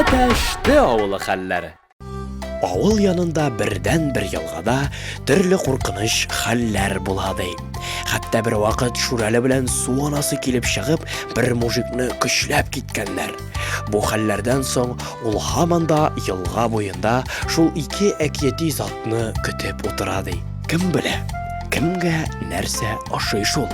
Тәтәште авылы хәлләре. Авыл янында бердән-бер елгада төрле куркыныч хәлләр була ди. Хәтта бер вакыт Шүрәле белән су анасы килеп чыгып, бер мужикны көчләп киткәннәр. Бу хәлләрдән соң ул һаман да елга буенда шул ике әкияти затны көтеп утыра ди. Кем белә, кемгә нәрсә ошый шул.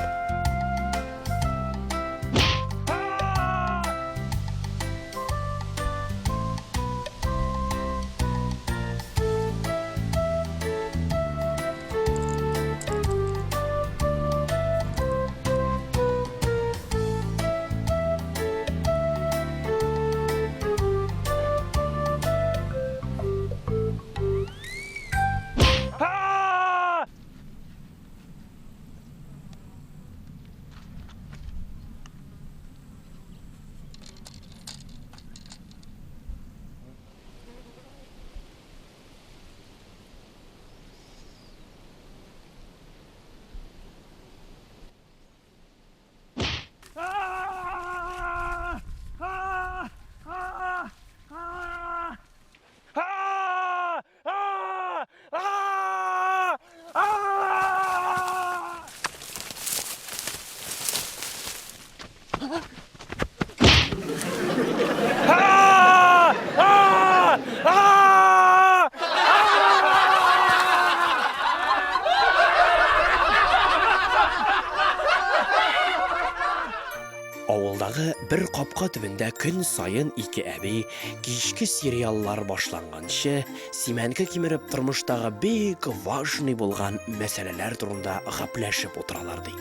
Авылдагы бер капка төбендә көн саен ике әби кичке сериаллар башланганчы симәнке кимереп тормыштагы бик важный булган мәсьәләләр турында гәпләшеп утыралар ди.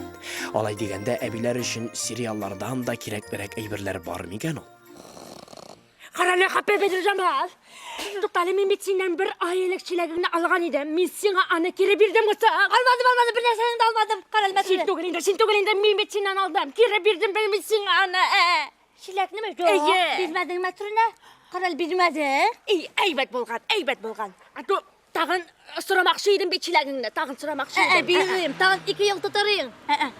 Алай дигәндә әбиләр өчен сериаллардан да кирәклерәк әйберләр бар микән ул? Карале, Хапе Бәдерҗамал. Туктале, мин бит синнән бер ай элек чиләгеңне алган идем. Мин сиңа аны кире бирдем гүсә. Алмадым, алмадым, бер нәрсәне дә алмадым. Карале, Син түгел инде, син түгел инде, мин бит синнән алдым. Кире бирдем бит мин сиңа аны. Ә. Чиләкнеме? Юк. Әйе. Бирмәдең мәтрүнә. Карале, бирмәдең. Эй, әйбәт булган, әйбәт булган. А то тагын сорамакчы идем бит чиләгеңне, тагын сорамакчы Ә, идем. бирмим. Тагын ике ел тотарыйң. Ә, ә.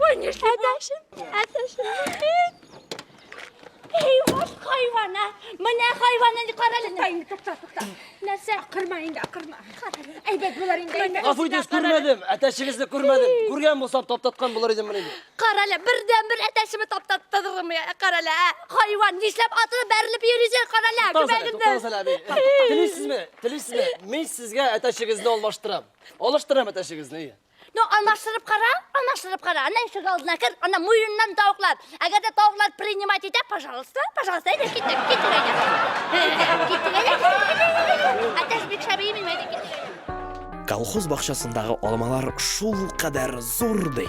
Ой, нишләдем? Әтәшем, әтәшем. Эй, ваш хайван, а! Менә хайванны карале. Тукта инде, тукта, тукта. Нәрсә? Акырма инде, акырма. Әйбәт булыр инде, әйбәт. Гафу итегез, күрмәдем. Әтәчегезне күрмәдем. Күргән булсам, таптаткан булыр идем менә. Карале, бердән-бер әтәчеме таптаттырдым я. Карале, ә? Хайван, нишләп атылып бәрелеп йөрисең, карале, Туктагыз әле, күбәгемне. туктагыз әле, әби. Телисезме? Телисезме? Мин сезгә әтәчегезне алмаштырам. Алыштырам әтәчегезне, әйе. Ну, алмаштырып кара, алмаштырып кара. Ана ишек алдына кер, ана муеннан тавыклар. Әгәр дә тавыклар принимать итә, пожалуйста, пожалуйста, әйдә, киттек, киттек әйдә. Киттек әйдә, киттек. Әтәч бик шәби мин, әйдә, киттек. Колхоз бакчасындагы алмалар шулкадәр зур ди.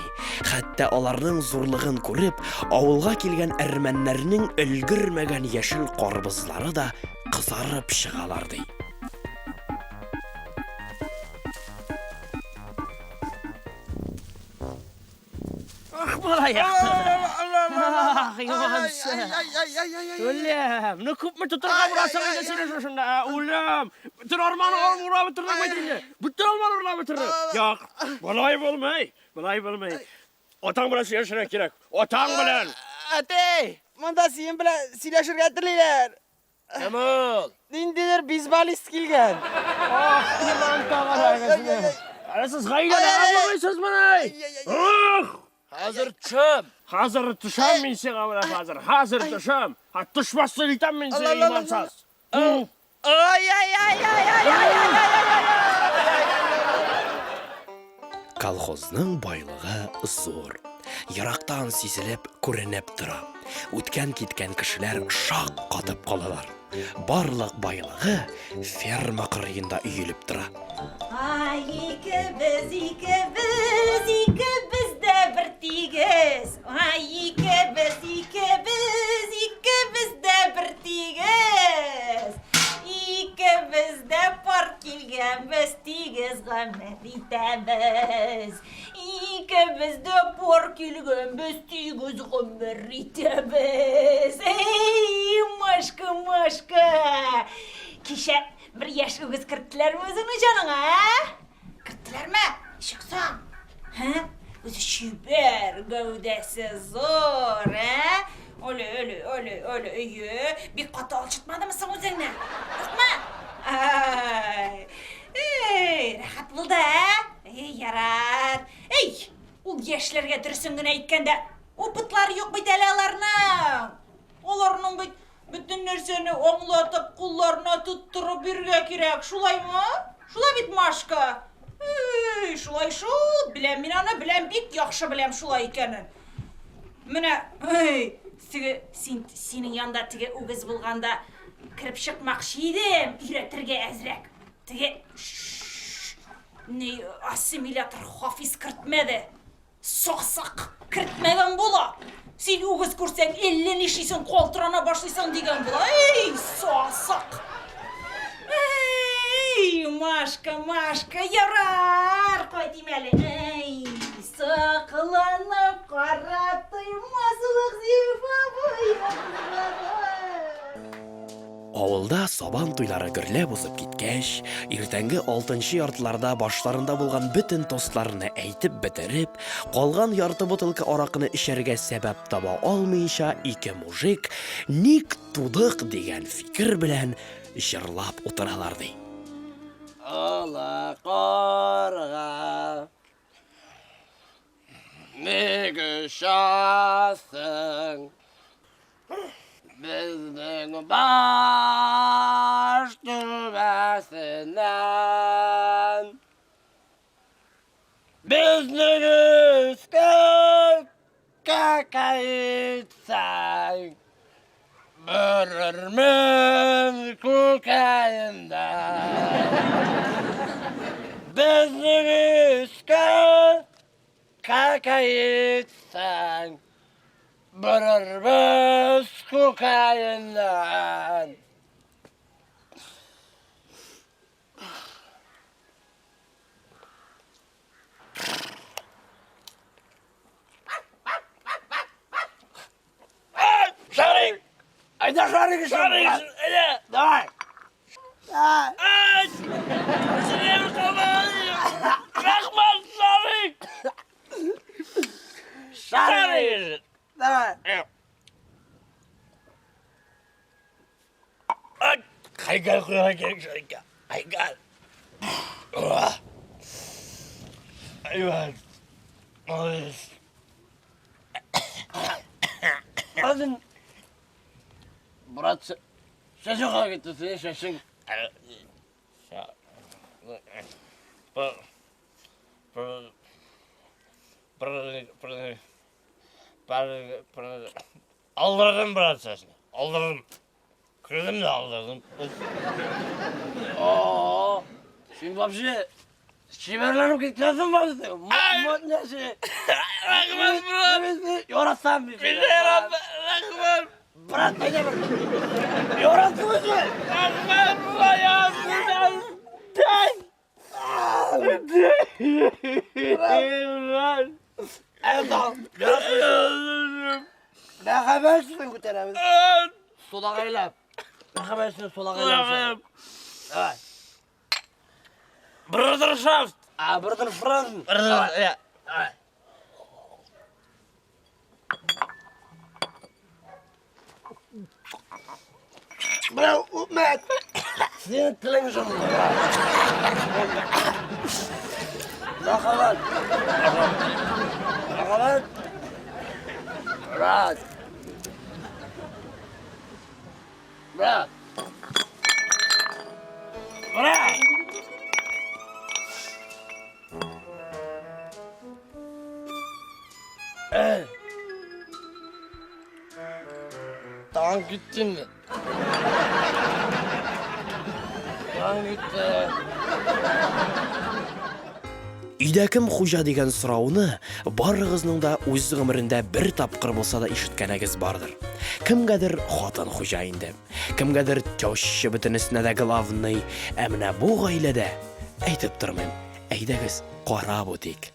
Хәтта аларның зурлыгын күреп, авылга килгән әрмәннәрнең өлгермәгән яшел карбызлары да кызарып чыгалар ди. Ах, малаякты. Ах, имансыз. Үлем, ну күпме тотырга бурасың инде сине шушында, ә, үлем. Бөтен арманы алып урап бетердең бит инде. Бөтен алманы урлап бетердең. Юк, болай булмый, болай булмый. Атаң белән сөйләшергә кирәк. Атаң белән. Әтей, монда синең белән сөйләшергә телиләр. Кем ул? Ниндидер бейсболист килгән. Ах, иман тагын. Әле сез гаиләдә булмыйсызмыни? Ах! Хәзер төшәм. Хәзер төшәм мин сиңа менә хәзер. Хәзер төшәм. Ха, төшмәслек итәм мин сине, имансыз. Колхозның байлыгы зур. Ерактан сизелеп, күренеп тора. Үткән-киткән кешеләр шак катып калалар. Барлык байлыгы ферма кырыенда өелеп тора. Ай, икебез, икебез, икебез дә бер тигез. Ай, икебез, икебез, икебез дә бер тигез. Икебез дә пар килгәнбез, тигез гомер итәбез. Икебез дә пар килгәнбез, тигез гомер итәбез. Эй, Машка, Машка! Кичә бер яшь үгез керттеләрме үзеңнең җаныңа, ә? Керттеләрме? Ничек соң? Һә? Үзе чибәр, гәүдәсе зур, ә? Әле, әле, әле, әле, әйе. Бик каты алчытмадымы соң үзеңне? Юкмы? Ай, эй, рәхәт булды, ә? Эй, ярар. Эй, ул яшьләргә дөресен генә әйткәндә, опытлары юк бит әле аларның. Аларның бит бөтен нәрсәне аңлатып, кулларына тоттырып бирергә кирәк. Шулаймы? Шулай бит, Машка? Эй, шулай шул. Беләм мин аны, беләм, бик яхшы беләм шулай икәнен. Менә, эй, теге, син, синең янда теге үгез булганда кереп чыкмакчы идем, өйрәтергә әзрәк. Теге, ни, ассимилятор Хафиз кертмәде. Сасык! Кертмәгән була! Син үгез күрсәң, әллә нишлисең, калтырана башлыйсың дигән була. Эй, сасык! Эй, Машка, Машка, ярар, кайтыйм әле. Эй, сокланып карап туймаслык зифа буйлары. Авылда сабан туйлары гөрләп узып киткәч, иртәнге алтынчы яртыларда башларында булган бөтен тостларны әйтеп бетереп, калган ярты бутылка аракыны эчәргә сәбәп таба алмыйча ике мужик ник тудык дигән фикер белән җырлап утыралар ди. Ала карга Ник очасың? Безнең баш түбәсеннән Безнең өскә кәкәйтсәң Бөрермен күкәендә Безнең өскә кәкәйтсәң Бөрербез күкәеннән. Шарик! Айда шарик! Шарик! Әйдә! Давай! Ай! Синең Рәхмәт, Шарик! Шарик! Давай! Һәйкәл куярга кирәк Шарикка. Һәйкәл. Әйбәт. Молодец. Хәзер брат, чәчең кая китте синең чәчең? Алдырдым, брат, чәчне. Алдырдым. Кердем дә алдырдым. О, син вообще чибәрләнеп киткәнсең вообще. Модняши. Рәхмәт, брат. Яратсам мин. Мин дә яраттым. Рәхмәт. Брат, әйдә бер. Яраттым үзен. Рәхмәт, брат. Мәхәббәт сүзен күтәрәбез. Сулагайлап. Мәхәббәт сүзен сулагайлап. Давай. Брудершафт. А, брудершафт. Давай. Берәү үпмәк. Синең телең җанлы. Мәхәббәт. Мәхәббәт. Брат. Брат. Брат. Эй. Тагын китте инде. Тагын китте. Өйдә кем хуҗа дигән сорауны барыгызның да үз гомерендә бер тапкыр булса да ишеткәнегез бардыр. Кемгәдер хатын хуҗа инде, кемгәдер теща бөтенесенә дә главный, ә менә бу гаиләдә әйтеп тормыйм, әйдәгез карап үтик.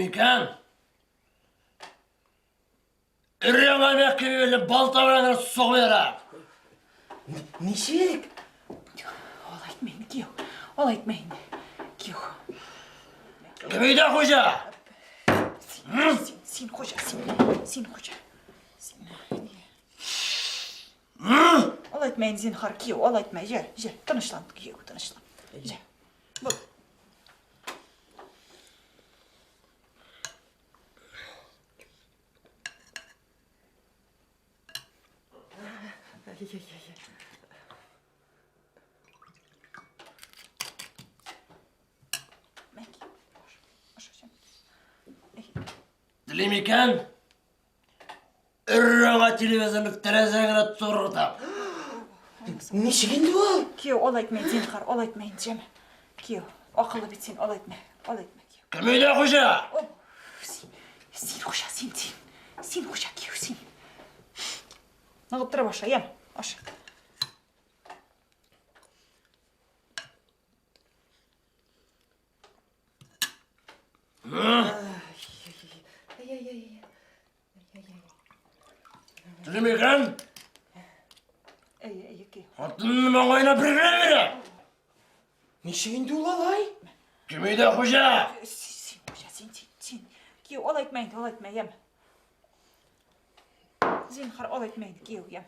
Телим икән. Өр-яңа мәхкәмә балта белән сугып яра. Ничек? Алай итмә инде, кияү. Алай итмә инде, кияү. Кем өйдә хуҗа? Син, син, син хуҗа, син. Син хуҗа. Син. Алай итмә инде, зинһар, кияү, алай итмә. Җә, җә, тынычлан, кияү, тынычлан. Җә. Бул. Телим икән, өр-яңа телевизорны тәрәзәгә генә турыртам. Ничек инде ул? Кияү, алай итмә, зинһар, алай итмә инде, җәме. Кияү, акыллы бит син, алай итмә, алай итмә, кияү. Кем өйдә хуҗа? Син, син хуҗа, син, син. Син хуҗа, кияү, син. Ныгып тора баша, ям, аша. Телим икән? Хатынның маңгаена бер генә бирә. Ничек инде ул алай? Кем өйдә хуҗа? Син, хуҗа, син, син, син. Кияү, алай итмә инде, алай итмә, ям. Зинһар, алай итмә инде, кияү, ям.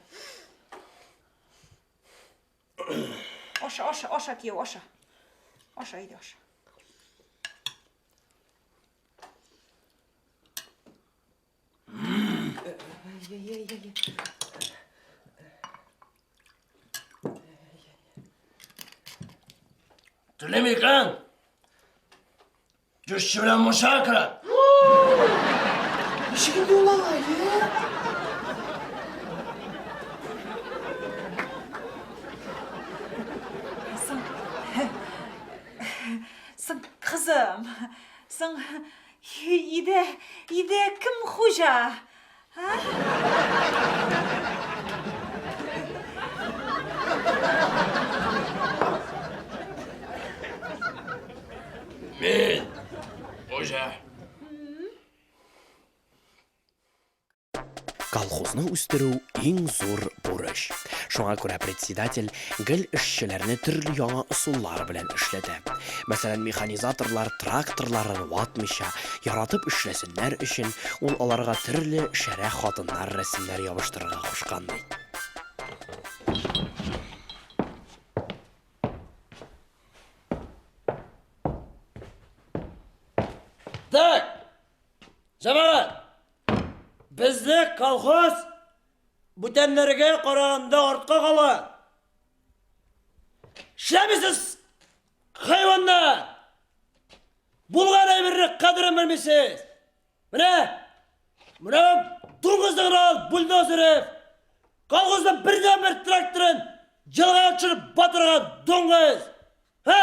Аша, аша, аша, кияү, аша. Аша, әйдә, аша. Телим икән. Төшче белән мунча керә. Ничек инде ул алай, ә? Соң, соң, кызым, соң, өйдә, өйдә кем хуҗа? А? Мин хуҗа. Колхозны үстерү иң зур бурыч. Шуңа күрә председатель гел эшчеләрне төрле яңа ысуллар белән эшләтә. Мәсәлән, механизаторлар тракторларын ватмыйча, яратып эшләсеннәр өчен, ул аларга төрле шәрә хатыннар рәсемнәре ябыштырырга кушкан, ди. Так, җәмәгать, безне колхоз бүтәннәргә караганда артка кала. Эшләмисез, хайваннар! Булган әйберне кадерен белмисез. Менә, менә дуңгызны гына ал, бульдозеров. Колхозның бердәнбер тракторын елгага төшереп батырган дуңгыз. Һә?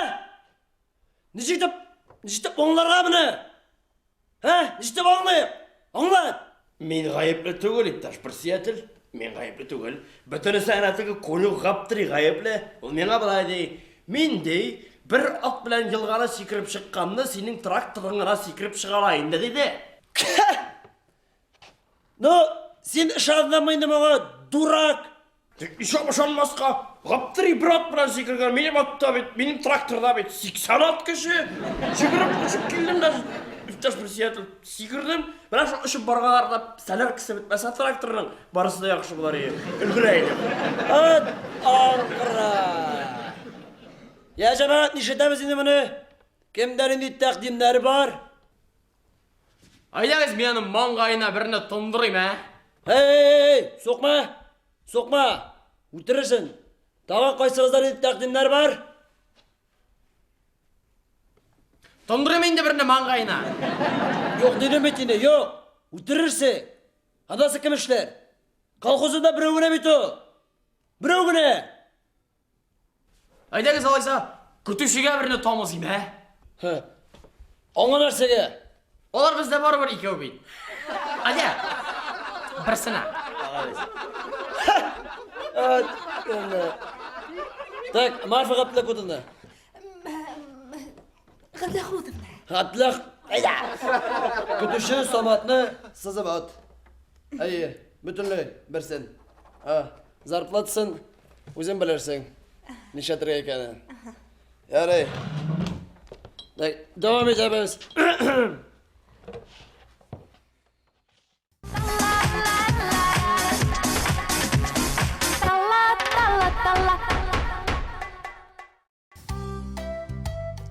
Ничек итеп, ничек итеп аңларга моны? Һә, ничек итеп аңлыйк? Аңлат! Мин гаепле түгел, иптәш председатель. Мин гаепле түгел. Бөтенесе әнә теге конюх Гаптри гаепле. Ул миңа болай ди. Мин ди, бер ат белән елганы сикереп чыкканны синең тракторың гына сикереп чыгара инде, диде. Ну, син ышандыңмы инде моңа, дурак? Тик нишләп ышанмаска? Гаптри бер ат белән сикергән, минем атта бит, минем тракторда бит 80 ат көче. Сикереп очып килдем дә, иптәш председатель, сикердем. Менә шул очып барганнарда соляркасы бетмәсә тракторның, барысы да яхшы булар иде. Өлгерә идем. Ат аңкыра. Я, җәмәгать, нишләтәбез инде моны? Кемдә нинди тәкъдимнәр бар? Әйдәгез, мин аның маңгаена берне тондырыйм, ә? Эй, сукма! Сукма! Үтерерсең. Тагын кайсыгызда нинди тәкъдимнәр бар? Тондырыйм инде берне маңгаена. Юк дидем бит инде, юк. Үтерерсең. Анасы кем эшләр? Колхозында берәү генә бит ул. Берәү генә. Әйдәгез алайса, көтүчегә берне тамызыйм, ә? Һе. Аңа нәрсәгә? Алар бездә барыбер икәү бит. Әйдә. Берсенә. Так, Марфа Габдләхутовна. Габдләхутовна. Габдләх. Әйдә. Көтүче Саматны сызып ат. Әйе, бөтенләй берсен. А, зарплатасын үзең белерсең. Нишләтергә икәнен. Ярый. Так, дәвам итәбез.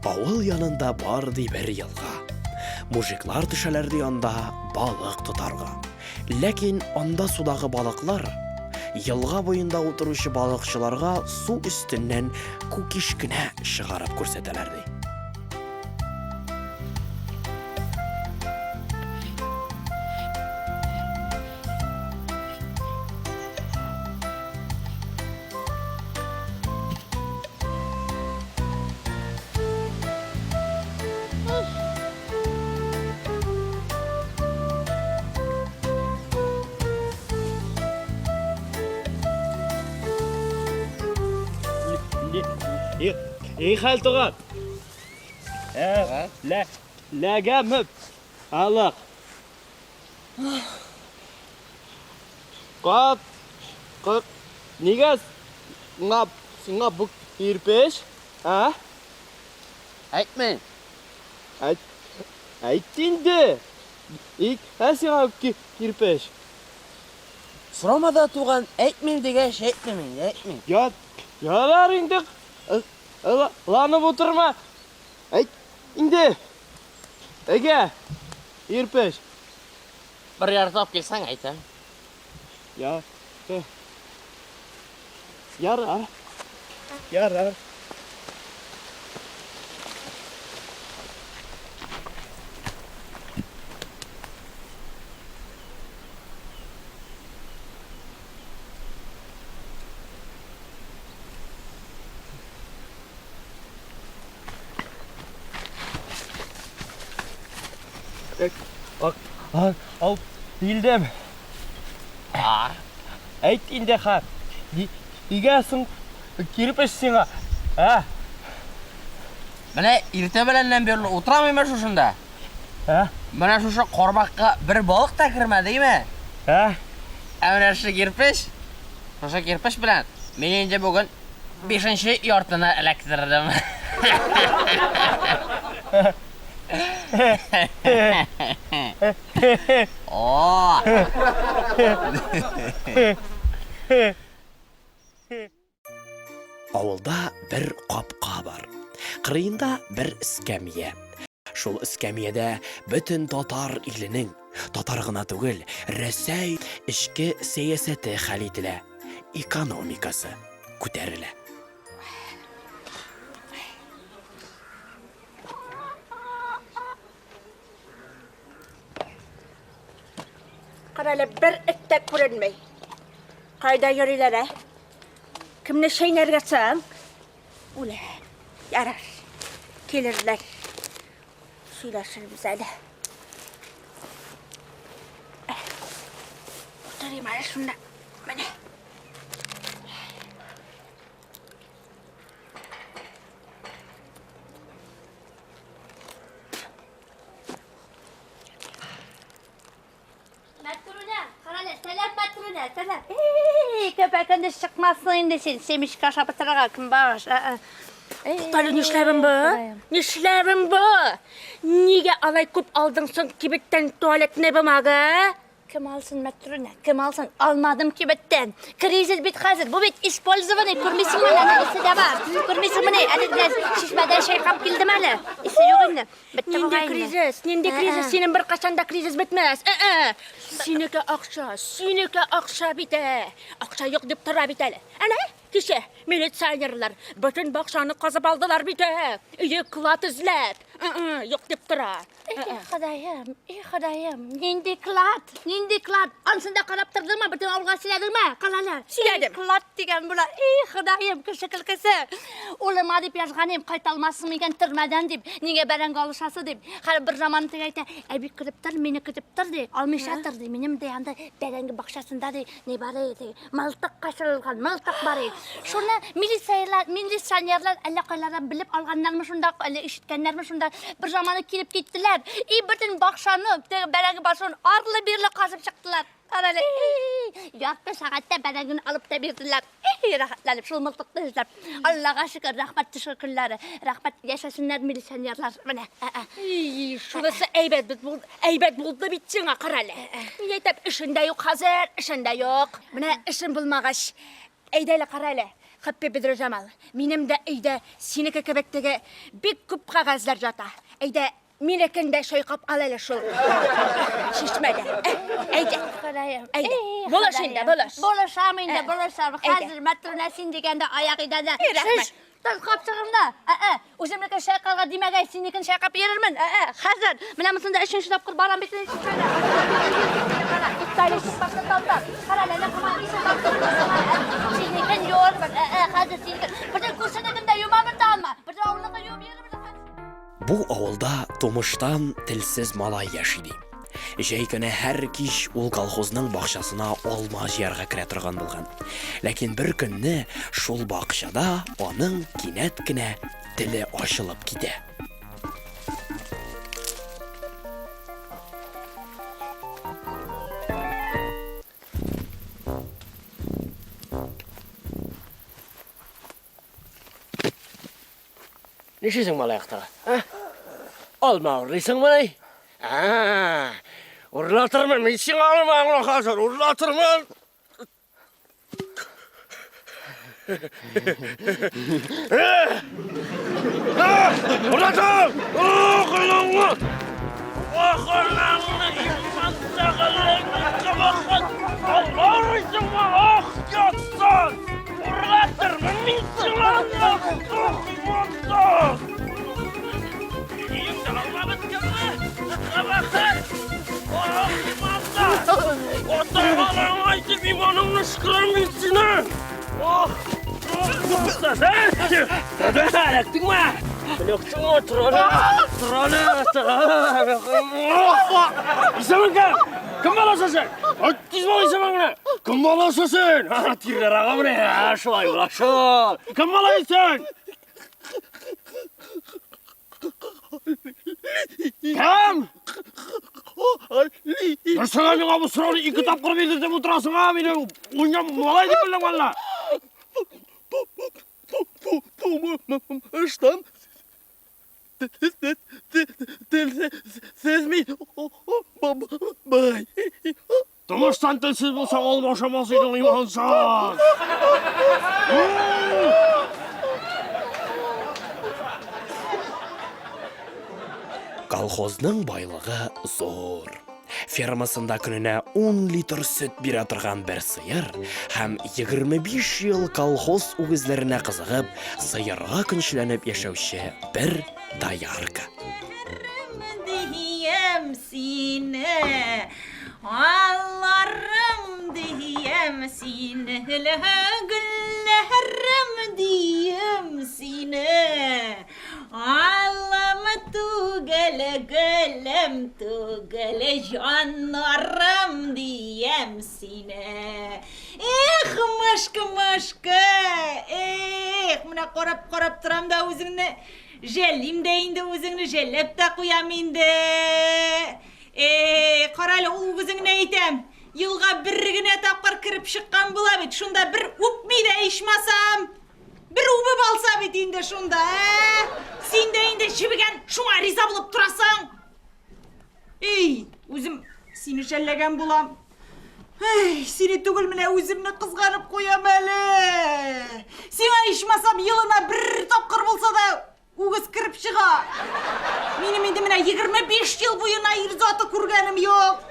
Авыл янында бар ди бер елга. Мужиклар төшәләр ди анда балык тотарга. Ләкин анда судагы балыклар елга буенда утыручы балыкчыларга су өстеннән кукиш кенә чыгарып күрсәтәләр ди. Ни хәл туган? Ә, лә, ләгәме? Алык. Кап, кык, нигә сиңа, сиңа бу кирпеч, ә? Әйтмим. Әйт, әйт инде. Ик, ә сиңа кирпеч? Сорама да, туган, әйтмим дигәч, әйтмим инде, әйтмим. Я, ярар инде, ланып утырма. Әйт инде. Әгә, кирпеч. Бер ярты алып килсәң, әйтәм. Я, ярар, ярар. Алып килдем. Әйт инде ха. Нигә соң кирпеч сиңа? Ә? Менә иртә беләннән бирле утырам имеш шушында. Ә? Менә шушы кармакка бер балык та кермәде, име? Ә? Ә менә шушы кирпеч, шушы кирпеч белән мин инде бүген бишенче яртыны эләктердем. О! Авылда бер капка бар. Кырыенда бер эскәмия. Шул эскәмиядә бөтен татар иленең, татар гына түгел, Рәсәй эчке сәясәте хәл ителә, экономикасы күтәрелә. Кара әле, бер эт тә күренми. Кайда йөриләр, ә? Кемне чәйнәргә соң? Үлә. Ярар. Килерләр. Сөйләшербез әле. Утырыйм әле шунда. Менә. Мәтрүнә, карале, сәлам Мәтрүнә, сәлам. Эй, көпә-көндез чыкмассың инде син, семечка ашап утырырга көнбагыш. Туктале, нишләвең бу? Нишләвең бу? Нигә алай күп алдың соң кибеттән туалетный бумага? Кем алсын, Мәтрүнә, кем алсын? Алмадым кибеттән. Кризис бит хәзер. Бу бит использованный, күрмисеңме, әнә исе дә бар. Күрмисеңмени? Әле менә чишмәдән чайкап килдем әле. Исе юк инде. Бетте Нинди бугай инде. кризис? Нинди кризис? Синең беркайчан да кризис бетмәс. Ә-ә. Синеке акча, синеке акча бит. ә. Акча юк дип тора бит әле. Әнә, кичә милиционерлар бөтен бакчаны казып алдылар бит. ә. Өе клад эзләп. Ә-ә, юк дип тора. И Ходаем, и Ходаем, нинди клад, нинди клад. Ансын да карап тордыңмы, бөтен авылга сөйләдеңме? Каланы. Сөйләдем. Клад дигән була. И Ходаем, кеше көлкесе. Улыма дип язган идем, кайта алмассың микән төрмәдән дип, нигә бәрәңге алышасы дип. Хәзер бер заман теге әйтә, әби көтеп тор, мине көтеп тор ди, алмыйча тор ди. Минем ди анда бәрәңге бакчасында ди, ни бар ди, мылтык качырылган, мылтык бар ди. Шуны милиционерлар, милиционерлар әллә кайлардан белеп алганнармы шунда, әллә ишеткәннәрме шунда. анда бер заманы килеп киттеләр. И бөтен бакчаны, теге бәрәңге басуын арлы-бирле казып чыктылар. Кара әле, ярты сәгатьтә бәрәңгене алып та бирделәр. Рәхәтләнеп, шул мылтыкны эзләп. Аллага шөкер, рәхмәт төшке көннәре. Рәхмәт, яшәсеннәр милиционерлар. Менә. И, шунысы әйбәт бит булды, әйбәт булды бит сиңа, кара әле. Мин әйтәм, эшен дә юк хәзер, эшен дә юк. Менә эшем булмагач, әйдә әле, кара әле, Хөппи Бедрүҗамал, минем дә өйдә синеке кебек теге бик күп кәгазьләр ята. Әйдә, Минекен дә чайкап ал әле шул чишмәдә. Әйдә. Ходаем. Әйдә. Булыш инде, булыш. Булышам инде, булышам. Хәзер Мәтрүнә син дигәндә аяк идәндә. Рәхмәт. Тот капчыгымда. Ә-ә, үземнекен чайкарга димәгәй, синекен чайкап йөрермен. Ә-ә, хәзер. Менә монсында өченче тапкыр барам бит инде чишмәгә. Кара, туктале, чыкмакны талта. Кара, әле һаман исем Синекен юармын. Ә-ә, хәзер синекен. Бөтен күршенекен дә юмамын да алма. Бөтен авылныкын юып йөрермен. Бу авылда тумыштан телсез малай яши ди. Җәй көне һәр кич ул колхозның бакчасына алма җыярга керә торган булган. Ләкин бер көнне шул бакчада аның кинәт кенә теле ачылып китә. Нишлисең, малай актыгы? Ә? Алма урлыйсыңмыни? Ә, урлатырмын мин сиңа алмаңны хәзер, урлатырмын. Урлатам! Охылыңны! Охылыңны! Иман тәгаләңне кабахат! Алма урлыйсыңмы? Ох, ятсан! Урлатырмын мин сиңа! Ох, имансыз! Өеңдә алма беткәнме? Кабахат! Ох, имансыз! Ата-анаң әйтеп иманыңны ышкырам мин сине! Ох, имансыз, ә? Эләктеңме? Эләктеңме? Тор әле! Тор әле! Тор әле! Исемең кем? Кем баласы син? Тиз бул исемеңне! Кем баласы син? Тирләр ага менә, шулай була шул. Кем малае син? Кем? Нәрсәгә миңа бу сорауны ике тапкыр бирдертеп утырасың, а? Мине уйнап малай дип белдең әллә? Ыштан Телсез мин, бабай. Тумыштан телсез булсаң, алып ашамас идең, имансыз. Колхозның байлыгы зур. Фермасында көненә 10 литр сөт бирә торган бер сыер һәм 25 ел колхоз үгезләренә кызыгып, сыерга көнчеләнеп яшәүче бер доярка. Дием сине, алларым дием сине, гөлләрем дием сине. Аллам түгел, гөлем түгел, җаннарым дием сине. Эх, мышка, мышка, эх, менә карап-карап торам да үзеңне, жәллим дә инде үзеңне, жәлләп тә куям инде. Эй, кара әле, ул үгезеңне әйтәм. Елга бер генә тапкыр кереп чыккан була бит, шунда бер үпми дә ичмасам. Бер үбеп алса бит инде шунда, ә? Син дә инде җебегән, шуңа риза булып торасың. Эй, үзем сине жәлләгән булам. Эй, сине түгел, менә үземне кызганып куям әле. Сиңа ичмасам елына бер тапкыр булса да үгез кереп чыга. Минем инде менә 25 ел буена ир заты күргәнем юк.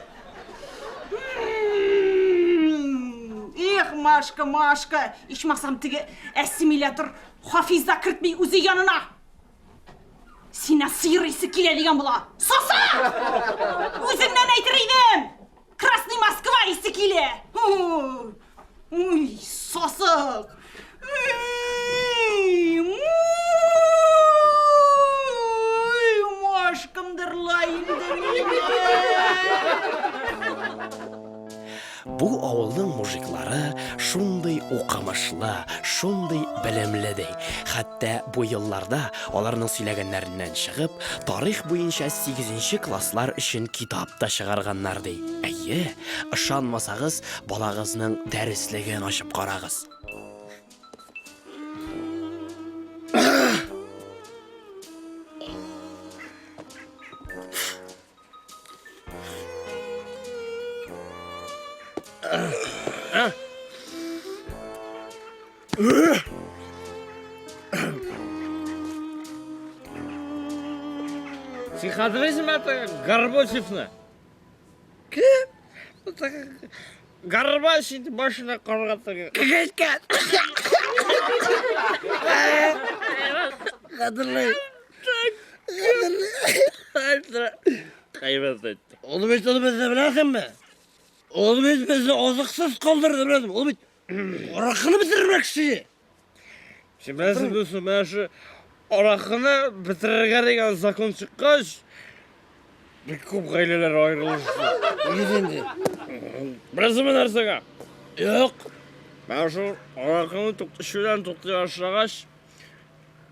Эх, Машка, Машка, ичмасам теге ассимилятор Хафиз да кертми үзе янына. Синнән сыер исе килә дигән була. Саса! Үзеңнән әйтер идем. Красный Москва исе килә. Уй, сасык. Уй, Машкамдырла инде мине. Бу авылның мужиклары шундый укымышлы, шундый белемле ди. Хәтта бу елларда аларның сөйләгәннәреннән чыгып, тарих буенча сигезенче класслар өчен китап та чыгарганнар ди. Әйе, ышанмасагыз, балагызның дәреслеген ачып карагыз. Син хәтерлисеңме аты Горбачевны? Кем? Горбач инде башына карга тыгы. Кәкәйткән. Хәтерлим. Кайбәт әйтте. Ул бит ул безне беләсеңме? Ул бит безне азыксыз калдырды, беләсеңме? Ул бит аракыны бетермәкче. Син беләсең, дустым, менә шу аракыны бетерергә дигән закон чыккач, бик күп гаиләләр аерылышты. Нигез инде. Беләсеңме нәрсәгә? Юк. Менә шул аракыны эчүдән туктый башлагач,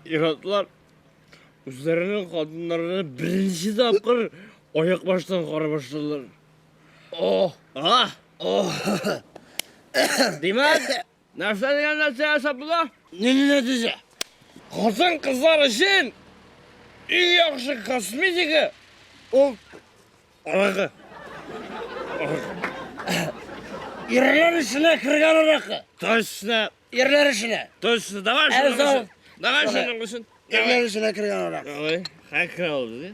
ир-атлар үзләренең хатыннарына беренче тапкыр аяк баштан карый башладылар. О, А! о. Димәк, нәрсә дигән нәрсә ясап була? Нинди нәтиҗә? Хатын-кызлар өчен иң яхшы косметика ул аракы. Ирләр эшенә кергән аракы. Точно. Ирләр эшенә. Точно. Давай шуның өчен. Давай шуның өчен. Ирләр эшенә кергән аракы. Давай. Хәкер алды.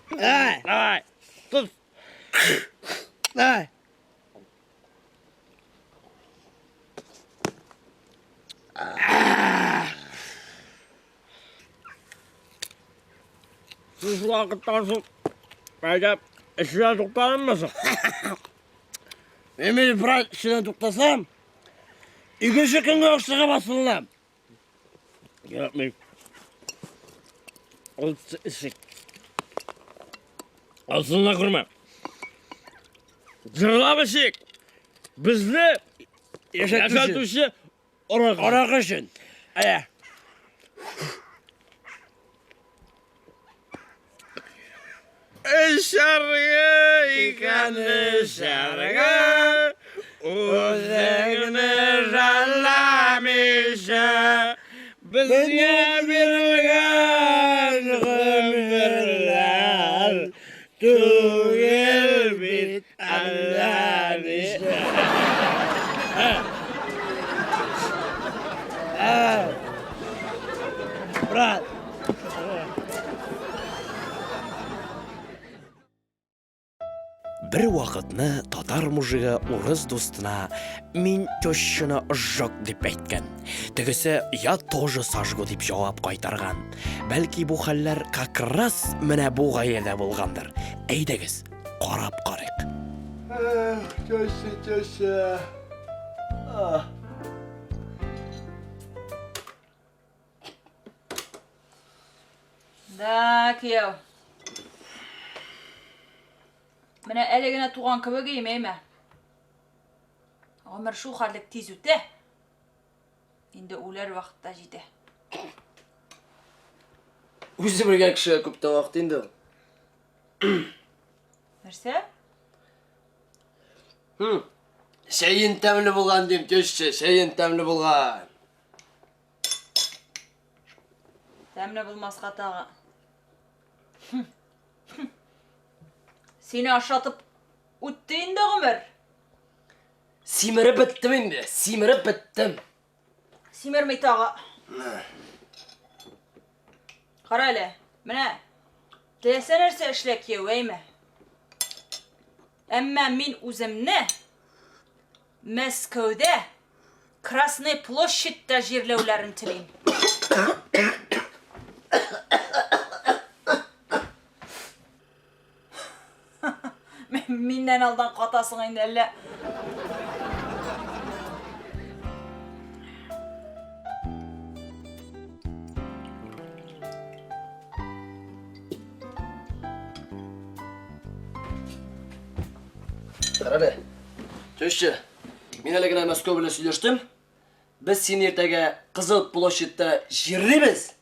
Давай. Давай. Тот. Давай. Шул вакыттан соң әйдә эшеннән туктадыңмы соң? Мин бит, брат, эшеннән туктасам, икенче көнгә үк чыгып асылынам. Кирәкми. Ул эшек. Асылына күрмә. Җырлап эчик. Безне яшәтүче аракы. Аракы өчен. Әйә. Эчәргә икән эчәргә, үзеңне жәлләмичә, безгә бирелгән гомерләр түгел бит әллә ничә. Брат. Бер вакытны татар мужигы урыс дустына «Мин тещаны сжег» дип әйткән. Тегесе «Я тоже сожгу» дип җавап кайтарган. Бәлки бу хәлләр как раз менә бу гаиләдә булгандыр. Әйдәгез, карап карыйк. Эх, теща, теща. Ах. Да, кияү. Менә әле генә туган кебек ием, әйме? Гомер шул хәтлек тиз үтә. Инде үләр вакыт та җитә. Үзе белгән кешегә күптән вакыт инде ул. Нәрсә? Чәен тәмле булган дим, теща, чәен тәмле булган. Тәмле булмаска тагы. Сине ашатып үтте инде гомер. Симереп беттем инде, симереп беттем. Симерми тагы. Кара әле, менә теләсә нәрсә эшлә кияү, әйме? Әмма мин үземне Мәскәүдә Красный площадьта җирләүләрен телим. Миннән алдан катасың инде әллә. Карале, теща, мин әле генә Мәскәү белән сөйләштем. Без сине иртәгә Кызыл площадьта җирлибез.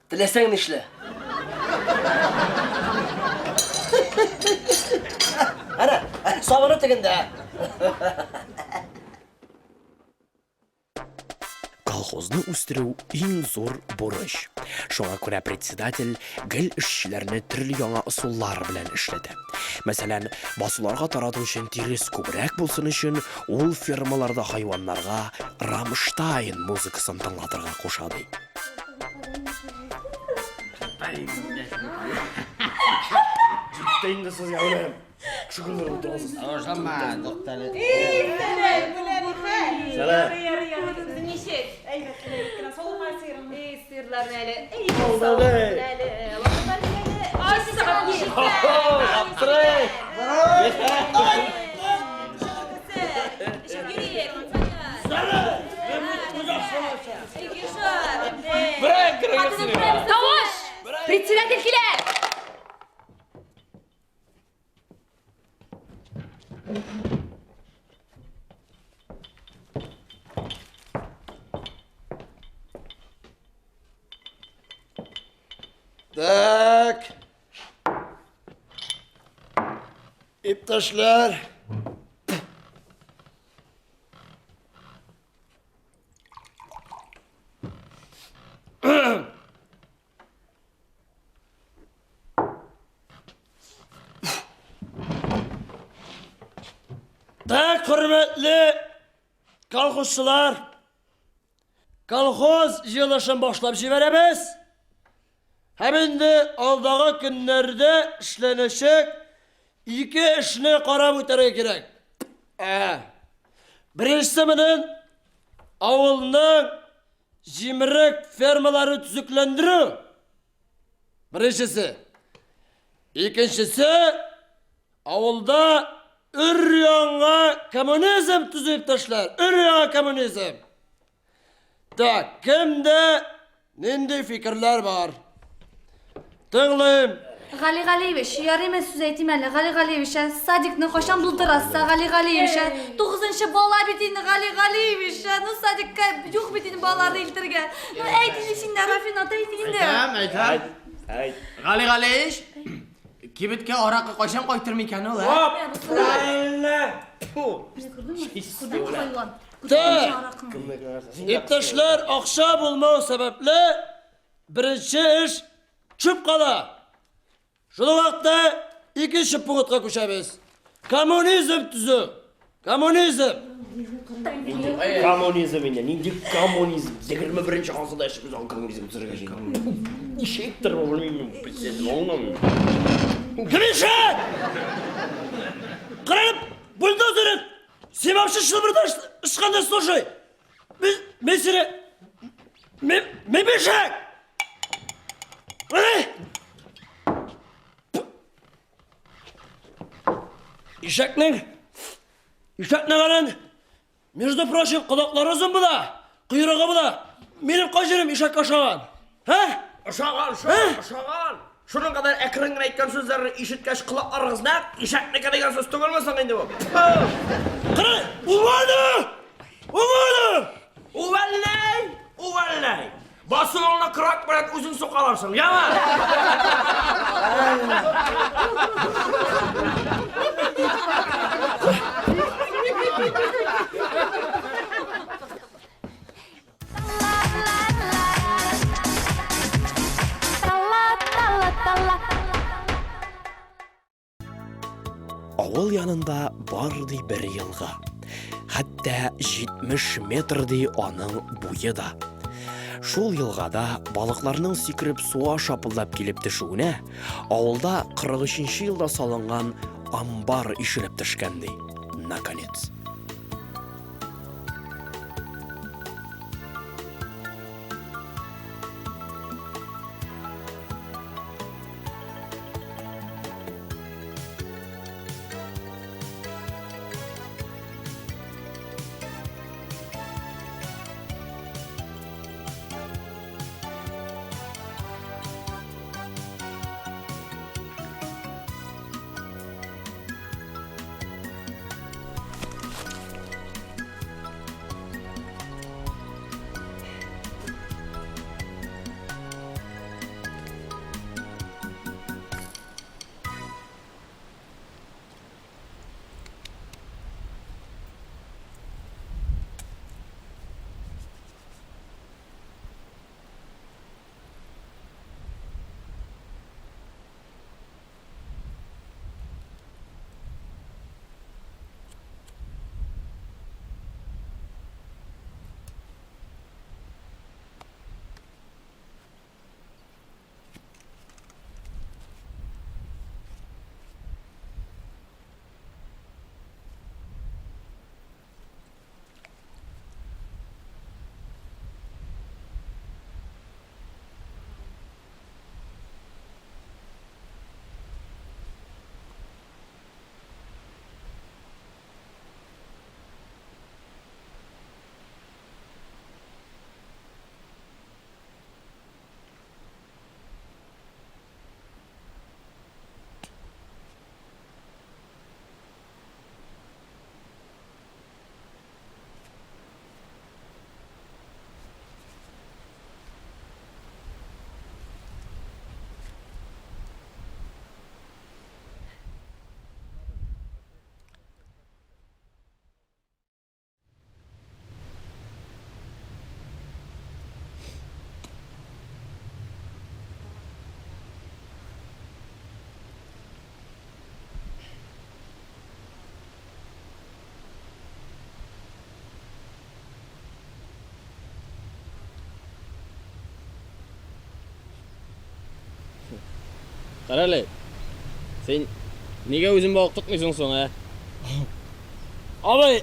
Теләсәң нишлә. Әнә, сабыны тегендә. Колхозны үстерү иң зур бурыч. Шуңа күрә председатель гел эшчеләрне төрле яңа ысуллар белән эшләтә. Мәсәлән, басуларга тарату өчен тирес күбрәк булсын өчен, ул фермаларда хайваннарга Рамштайн музыкасын тыңлатырга куша ди. Җитте инде сезгә, үләм. Шөгыльләр утырасыз. Тавышланма, туктале. Эй, сәлам, менә ни хәл? Сәлам. Ярый, ярый, үзең ничек? Әйбәт кенә, әйбәт кенә. Саумы сыерыңны? Эй, сыерларны әле. Эй, Алдады. саумы әле. Вакытлар әле. Ай, сәгать ничектә? Аптырый. Эчеп йөрик. Тавыш! Председатель килә! Так. Иптәшләр. Так, хөрмәтле колхозчылар, колхоз җыелышын башлап җибәрәбез. Һәм инде алдагы көннәрдә эшләнәчәк ике эшне карап үтәргә кирәк. Ә, беренчесе менен авылның җимерек фермаларын төзекләндерү. Беренчесе. Икенчесе, авылда өр-яңа коммунизм төзү, иптәшләр. Өр-яңа коммунизм. Так, кемдә нинди фикерләр бар? Тыңлыйм. Гали Галиевич, ярыймы сүз әйтим әле? Гали Галиевич, ә садикны кайчан булдырасыз, ә, Гали Галиевич, ә? Тугызынчы бала бит инде, Гали Галиевич, ә? Ну, садикка юк бит инде балаларны илтергә. Ну, әйт инде син дә, Рафинат, әйт инде. Әйтәм, әйтәм. Әйт. Гали Галиевич, кибеткә аракы кайчан кайтыр микән ул, ә? Правильно. Фу. Хайван. Так, иптәшләр, акча булмау сәбәпле, беренче эш чүп кала. Шул вакытта икенче пунктка күчәбез. Коммунизм төзү. Коммунизм. Коммунизм инде, нинди коммунизм? 21 гасырда яшибез, аны коммунизм төзергә җыена. Ничектер бу, белмим мин, председатель, аңламыйм. Гриша! Кырып, бульдозер! Син вообще шылбырда ышканда слушай. Мин, мин сине... Мин, мин бишек! Эй! Ишәкнең, ишәкнең анын, между прочим, колаклары озын була, койрыгы була. Минем кай җирем ишәккә ошаган? Һә? Ошаган, ошаган, ошаган. Шуның кадәр әкрен генә әйткән сүзләрне ишеткәч, колакларыгыз нәкъ ишәкнеке дигән сүз түгелме соң инде бу? Кыры! Увольно! Увольно! Увольняй! Увольняй! Басуыңны крак белән үзең сукаларсың, яме? Авыл янында бар ди бер елга. Хәтта 70 метр ди аның буе да. Шул елгада балыкларның сикереп суга шапылдап килеп төшүенә авылда 43 елда салынган амбар ишелеп төшкән ди. Наконец. Карале, син нигә үзең балык тотмыйсың соң, ә? Абый,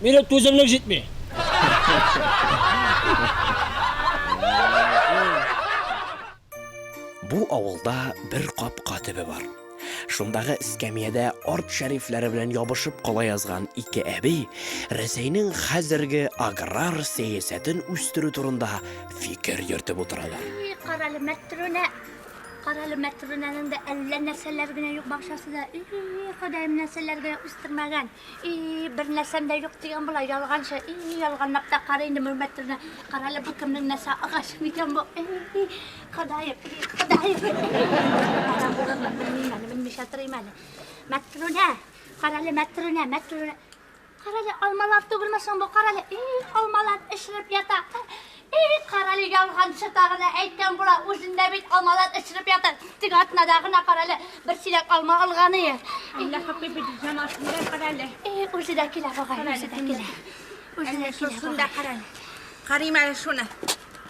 минем түземлек җитми. Бу авылда бер капка төбе бар. Шундагы эскәмиядә арт шәрифләре белән ябышып кала язган ике әби Рәсәйнең хәзерге аграр сәясәтен үстерү турында фикер йөртеп утыралар. И, карале, Мәтрүнә, карале, Мәтрүнәнең дә әллә нәрсәләр генә юк бакчасында. И, Ходаем, нәрсәләр генә үстермәгән. И, бер нәрсәм дә юк дигән була, ялганчы. И, ялганлап та кара инде бу Мәтрүнә. Карале, бу кемнең нәрсә агачы микән бу? И, Ходаем, и, Ходаем. Кара булырмы, белмим әле, белмичә торыйм әле. Мәтрүнә, карале, Мәтрүнә, Мәтрүнә. Карале, алмалар түгелме соң бу? Карале, и, алмалар эшереп ята. И, карале, ялганчы тагы да әйткән була, үзендә бит алмалар эшереп ята. Тик атнада гына карале, бер чиләк алма алган ие. Әллә хакый бит җан астында карале. И, үзе дә килә бугай, үзе дә килә. Үзе дә килә Шунда карале. Карыйм әле шуны.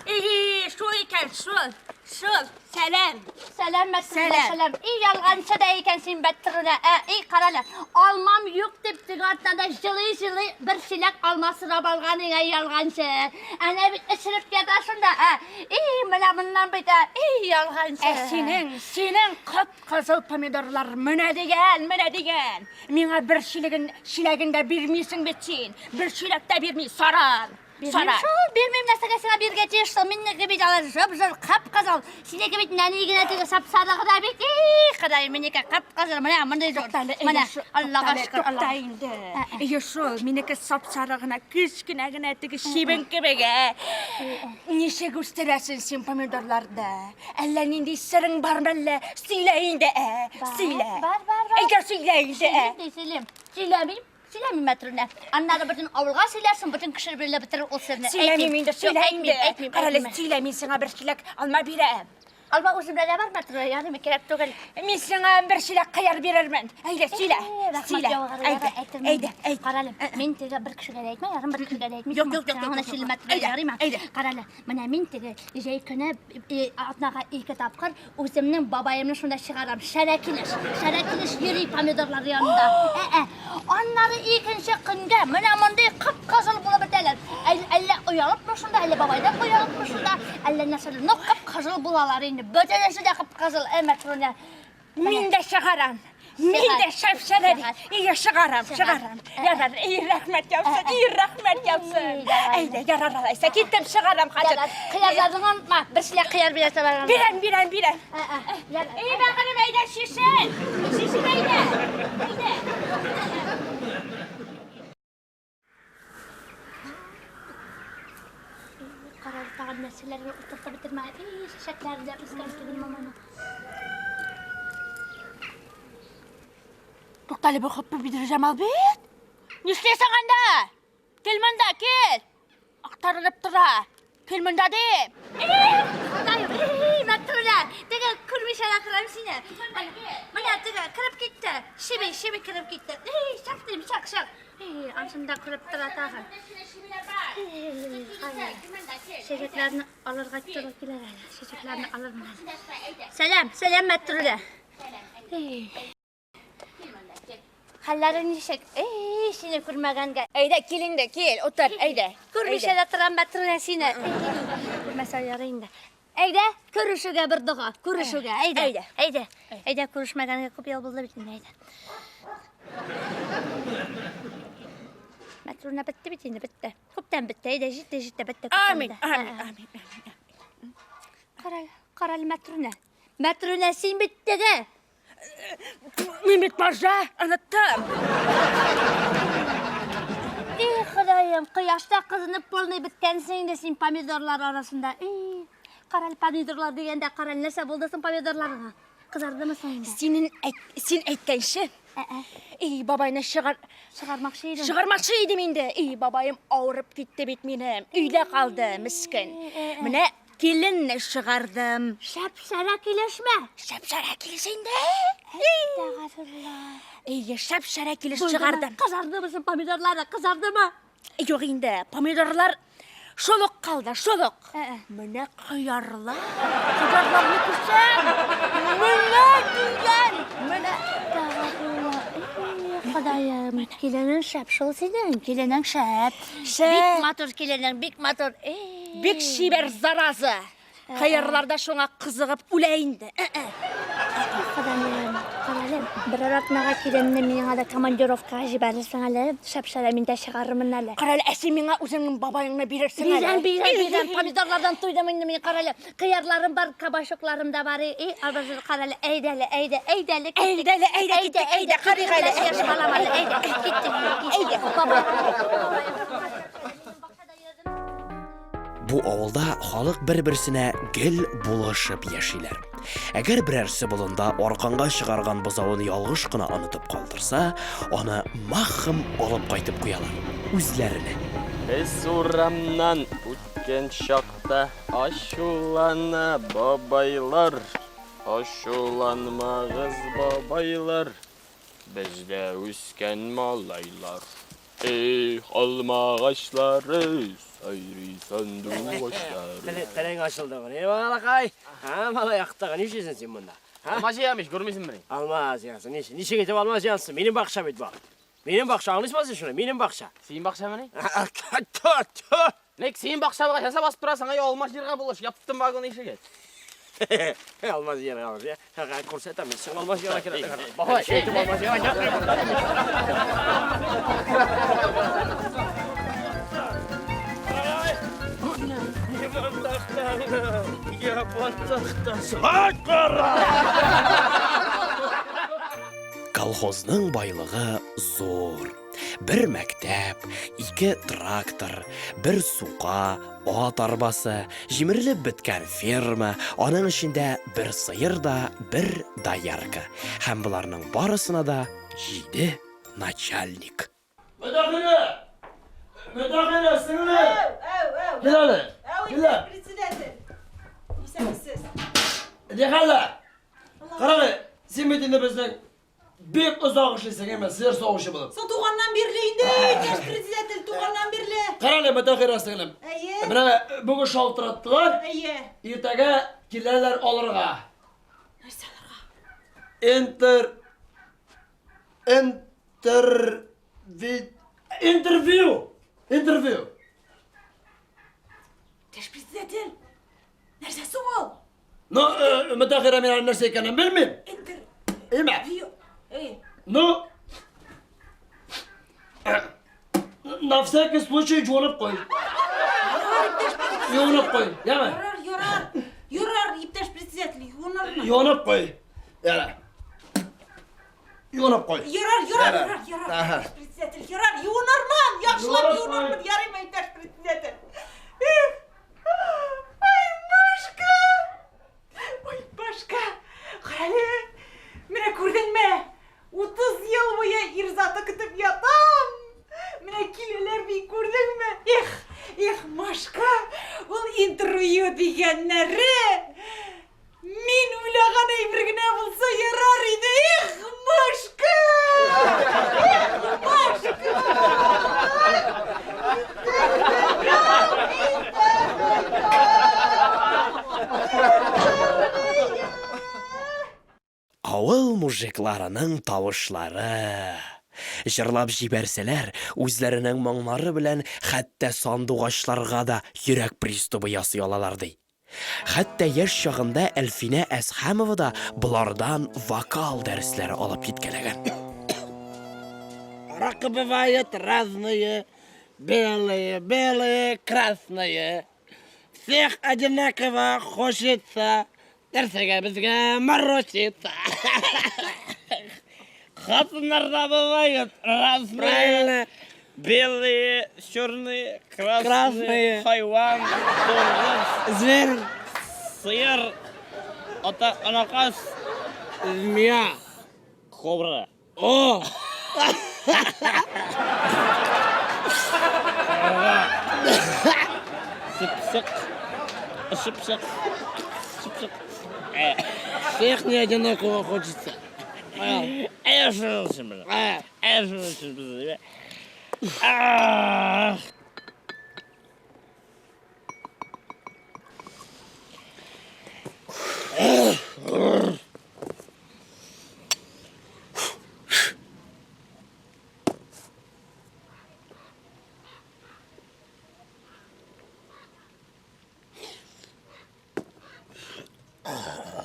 И, шул икән, шул, шул. Сәлам. Сәлам, Мәсрүдә, Сәлам. сәлам. И ялганчы да икән син, Бәттерүдә. Ә, и карале, алмам юк дип теге атнада җылый-җылый бер чиләк алма сорап алган иң, әй ялганчы. Әнә бит эчереп ята шунда, ә. И, менә моннан бит, ә. И, ялганчы. Ә синең, синең кып-кызыл помидорлар менә дигән, менә дигән. Миңа бер чилеген, чиләген дә бирмисең бит син. Бер чиләк тә бирми, саран. Бирмим Сара. шул, бирмим нәрсәгә сиңа бирергә тиеш шул. Минеке бит алар жып-жыр, кып-кызыл. Синеке бит нәни генә теге сап-сары гына бит. И, Ходай, минеке кып-кызыл. Менә мондый зур. Туктале, Менә, әйдә шул, Аллага туктале, шөкер, тукта Аллага. инде. Әйе шул, минеке сап-сары гына, кечкенә генә теге чебен кебек, ә. Ничек үстерәсең син помидорларны? Әллә нинди серең бар мәллә? Сөйлә инде, ә. Сөйлә. Бар, бар, бар. Әйдә сөйлә инде, ә. Сөйлим, сөйлим. Сөйләмим. Сөйләмим, Мәтрүнә. Аннары бөтен авылга сөйләрсең, бөтен кеше белеп бетерер ул серне. Сөйләмим инде, сөйлә инде. Әйтмим, әйтмим. Карале, сөйлә, мин сиңа бер чиләк алма бирәм. Алма үземдә дә бар, Мәтрүнә, ярыймы, кирәк түгел. Мин сиңа бер чиләк кыяр бирермен. Әйдә, сөйлә. Рәхмәт, Сөйлә. Әйдә, Әйдә, әйдә. Карале, мин теге бер кешегә дә әйтмә, ярым бер кешегә дә әйтмә. Юк, юк, юк, Аңа юк, сөйлә, юк. Мәтрүнә, Әйдә, ярыймы? әйдә. Карале, менә мин теге җәй көне атнага ике тапкыр Үземнең бабаемны шунда чыгарам. Шәрә килеш. Шәрә килеш йөри помидорлар янында. Ә-ә. Аннары икенче көнгә менә мондый кып-кызыл булып бетәләр. Әллә оялыпмы шунда, әллә бабайдан оялыпмы шунда, әллә нәрсәләр. Ну, кып-кызыл булалар инде. Бөтенесе дә кып-кызыл. Ә, Мәтрүнә. Мин дә чыгарам. Мин дә шәп-шәрә. Ие, чыгарам, чыгарам. Ярар, и, рәхмәт яусын, и, рәхмәт яусын. Әйдә, ярар алайса, киттем, чыгарам хәзер. Кыярларны онытма, бер чиләк кыяр бирәсе бар. Бирәм, бирәм, бирәм. И, бәгырем, әйдә, чишен. Чишен, әйдә. Әйдә. Карар тагын нәрсәләргә утыртып бетермә. И, чәчәкләре дә үскән түгел маманың. Туктале, бу хоппы Бедерҗамал бит. Нишлисең анда? Кил монда, кил. Актарынып тора. Кил монда дим. Ходаем, и, Мәтрүнә, теге күрмичә дә торам сине. Менә теге кереп китте. Чеби, чеби кереп китте. И, чак дим, чак, чак. И, ансында күреп тора тагын. Чәчәкләрне алырга туры килер әле. Чәчәкләрне алырмын әле. Сәлам, сәлам, Мәтрүнә. Хәлләрең ничек? Эй, сине күрмәгәнгә. Әйдә, кил инде, кил, утыр, әйдә. Күрмичә дә торам, Мәтрүнә, сине. Күрмәсә ярый инде. Әйдә, күрешүгә бер дога, күрешүгә, әйдә. Әйдә. Әйдә. Әйдә, күрешмәгәнгә күп ел булды бит инде, әйдә. Мәтрүнә бетте бит инде, бетте. Күптән бетте, әйдә, җитте, җитте, бетте. күптән Амин, бетте. амин, Ә, ә. амин, амин. Кара, карале, Мәтрүнә. Мәтрүнә, син бит теге. Мин бит маржа, оныттым. И, Ходаем, кояшта кызынып полный беткәнсең инде син помидорлар арасында. И, карале, помидорлар дигәндә, карале, нәрсә булды соң помидорларыңа? Кызардымы соң инде? Синен әйт, син әйткәнче, Ә-ә, и, бабайны чыгар, чыгармакчы идең. чыгармакчы идем инде. И, бабаем авырып китте бит минем. Өйдә калды, мескен. Менә киленне чыгардым. Шәп-шәрә килешмә. Шәп-шәрә килеш инде. Әстәгъфирулла. Ие, шәп-шәрә килеш Булдымы? чыгардым. Кызардымы соң помидорлары? Кызардымы? Юк инде, помидорлар Шул ук калды, шул ук. Ә-ә. Менә кыярлар. Кыярларны күрсәң, менә дигән. Менә Ходаем, киленең шәп шул синең, киленең шәп. Шәп. Бик матур киленең, бик матур. Эй. Бик чибәр зараза. Кыярлар да шуңа кызыгып үлә инде. Ә-ә. Ходаем, карале, берәр атнага киленне миңа да командировкага җибәрерсең әле. Шәп-шәрә мин дә чыгарырмын әле. Карале, ә син миңа үзеңнең бабаеңны бирерсең әле. Бирәм, бирәм, бирәм. Помидорлардан туйдым инде мин, карале. Кыярларым бар, кабачокларым да бар. И, абажыр, карале, әйдә әле, әйдә, әйдә әле. киттек. Әйдә әле, әйдә, киттек, әйдә, карыйк әле. Яшь балам әле, әйдә, киттек, әйдә. Бабай. Бу авылда халык бер-берсенә гел булышып яшиләр. Әгәр берәрсе болында арканга чыгарган бозавын ялгыш кына онытып калдырса, аны махом алып кайтып куялар, үзләренә. Без урамнан үткән чакта ачулана бабайлар. Ачуланмагыз, бабайлар, бездә үскән малайлар. Эх, алмагачлары, сайрый сандугачлары. Теле, телең ачылды гына. Эй, балакай. Һа, малай актыгы, нишлисең син монда? Һа? Алма җыям ич, күрмисеңмени? Алма җыясың, ничек, ничек итеп алма җыясың? Минем бакча бит бу. Минем бакча, аңлыйсыңмы син шуны? Минем бакча. Синең бакчамыни? Тө, тө. Ник синең бакча булгач, нәрсә басып торасың? Әй, алма җыярга булыш, яптым вагон ишеген. Алма җыярга булыш, я. Күрсәтәм мин сиңа алма җыярга кирәк. Бабай, Ничек итеп алма җыярга кирәк. Колхозның байлыгы зур. Бер мәктәп, ике трактор, бер сука, ат арбасы, җимерелеп беткән ферма, аның эчендә бер сыер да, бер доярка. Һәм боларның барысына да җиде начальник. Мөдәхилә! Мөдәхилә, сеңле! Әү, әү. Кил әле. Әү, Кил әле. иптәш председатель. Исәнмесез. Ни хәлләр? Карале, син бит инде безнең бик озак эшлисең, әмма сыер савучы булып. Соң туганнан бирле инде, иптәш председатель, туганнан бирле. Карале, Мөтәхирә сеңлем. Әйе. Менә бүген шалтыраттылар. Әйе. Иртәгә киләләр алырга. Нәрсә алырга? Интер Интер интервью. Интервью. Иптәш председатель, нәрсә соң ул? Ну, э, Мөтәхирә мин аның нәрсә икәнен белмим. Интер Имә. Эй. Ну, э, на всякий случай юынып куй. Юынып куй, яме? Ярар, ярар. Ярар, иптәш председатель, юынырмын. Юынып куй. Яра. Юынып куй. Ярар, ярар, ярар, ярар, иптәш председатель, ярар, юынырмын, яхшылап юынырмын, ярыймы, иптәш председатель. Эх, ай, Машка! Ой, Машка, карале, менә күрдеңме? 30 ел буе ир заты көтеп ятам. Менә киләләр бит, күрдеңме? Эх, эх, Машка, ул интервью дигәннәре. Мин уйлаган әйбер генә булса ярар иде. Эх, Машка! Эх, Машка! Авыл мужикларының тавышлары! Җырлап җибәрсәләр, үзләренең моңнары белән хәтта сандугачларга да йөрәк пристубы ясый алалар, ди. Хәтта яшь чагында Әлфинә Әсхәмова да болардан вокал дәресләре алып киткәләгән. Аракы бывает разные, белые, белые, красные. Всех одинаково хочется, нәрсәгә безгә морочиться. Хатыннар да бывают разные. Правильно. Белые, черные, красные, Красные. хайван, дуңгыз, Зверь, сыер, ата, анакас, змея. кобра. О! Сыпсык, шыпшык, шыпшык. Всех не одинаково хочется. Әй, шул өчен бер. Ә, Әй, шул өчен без. Ах!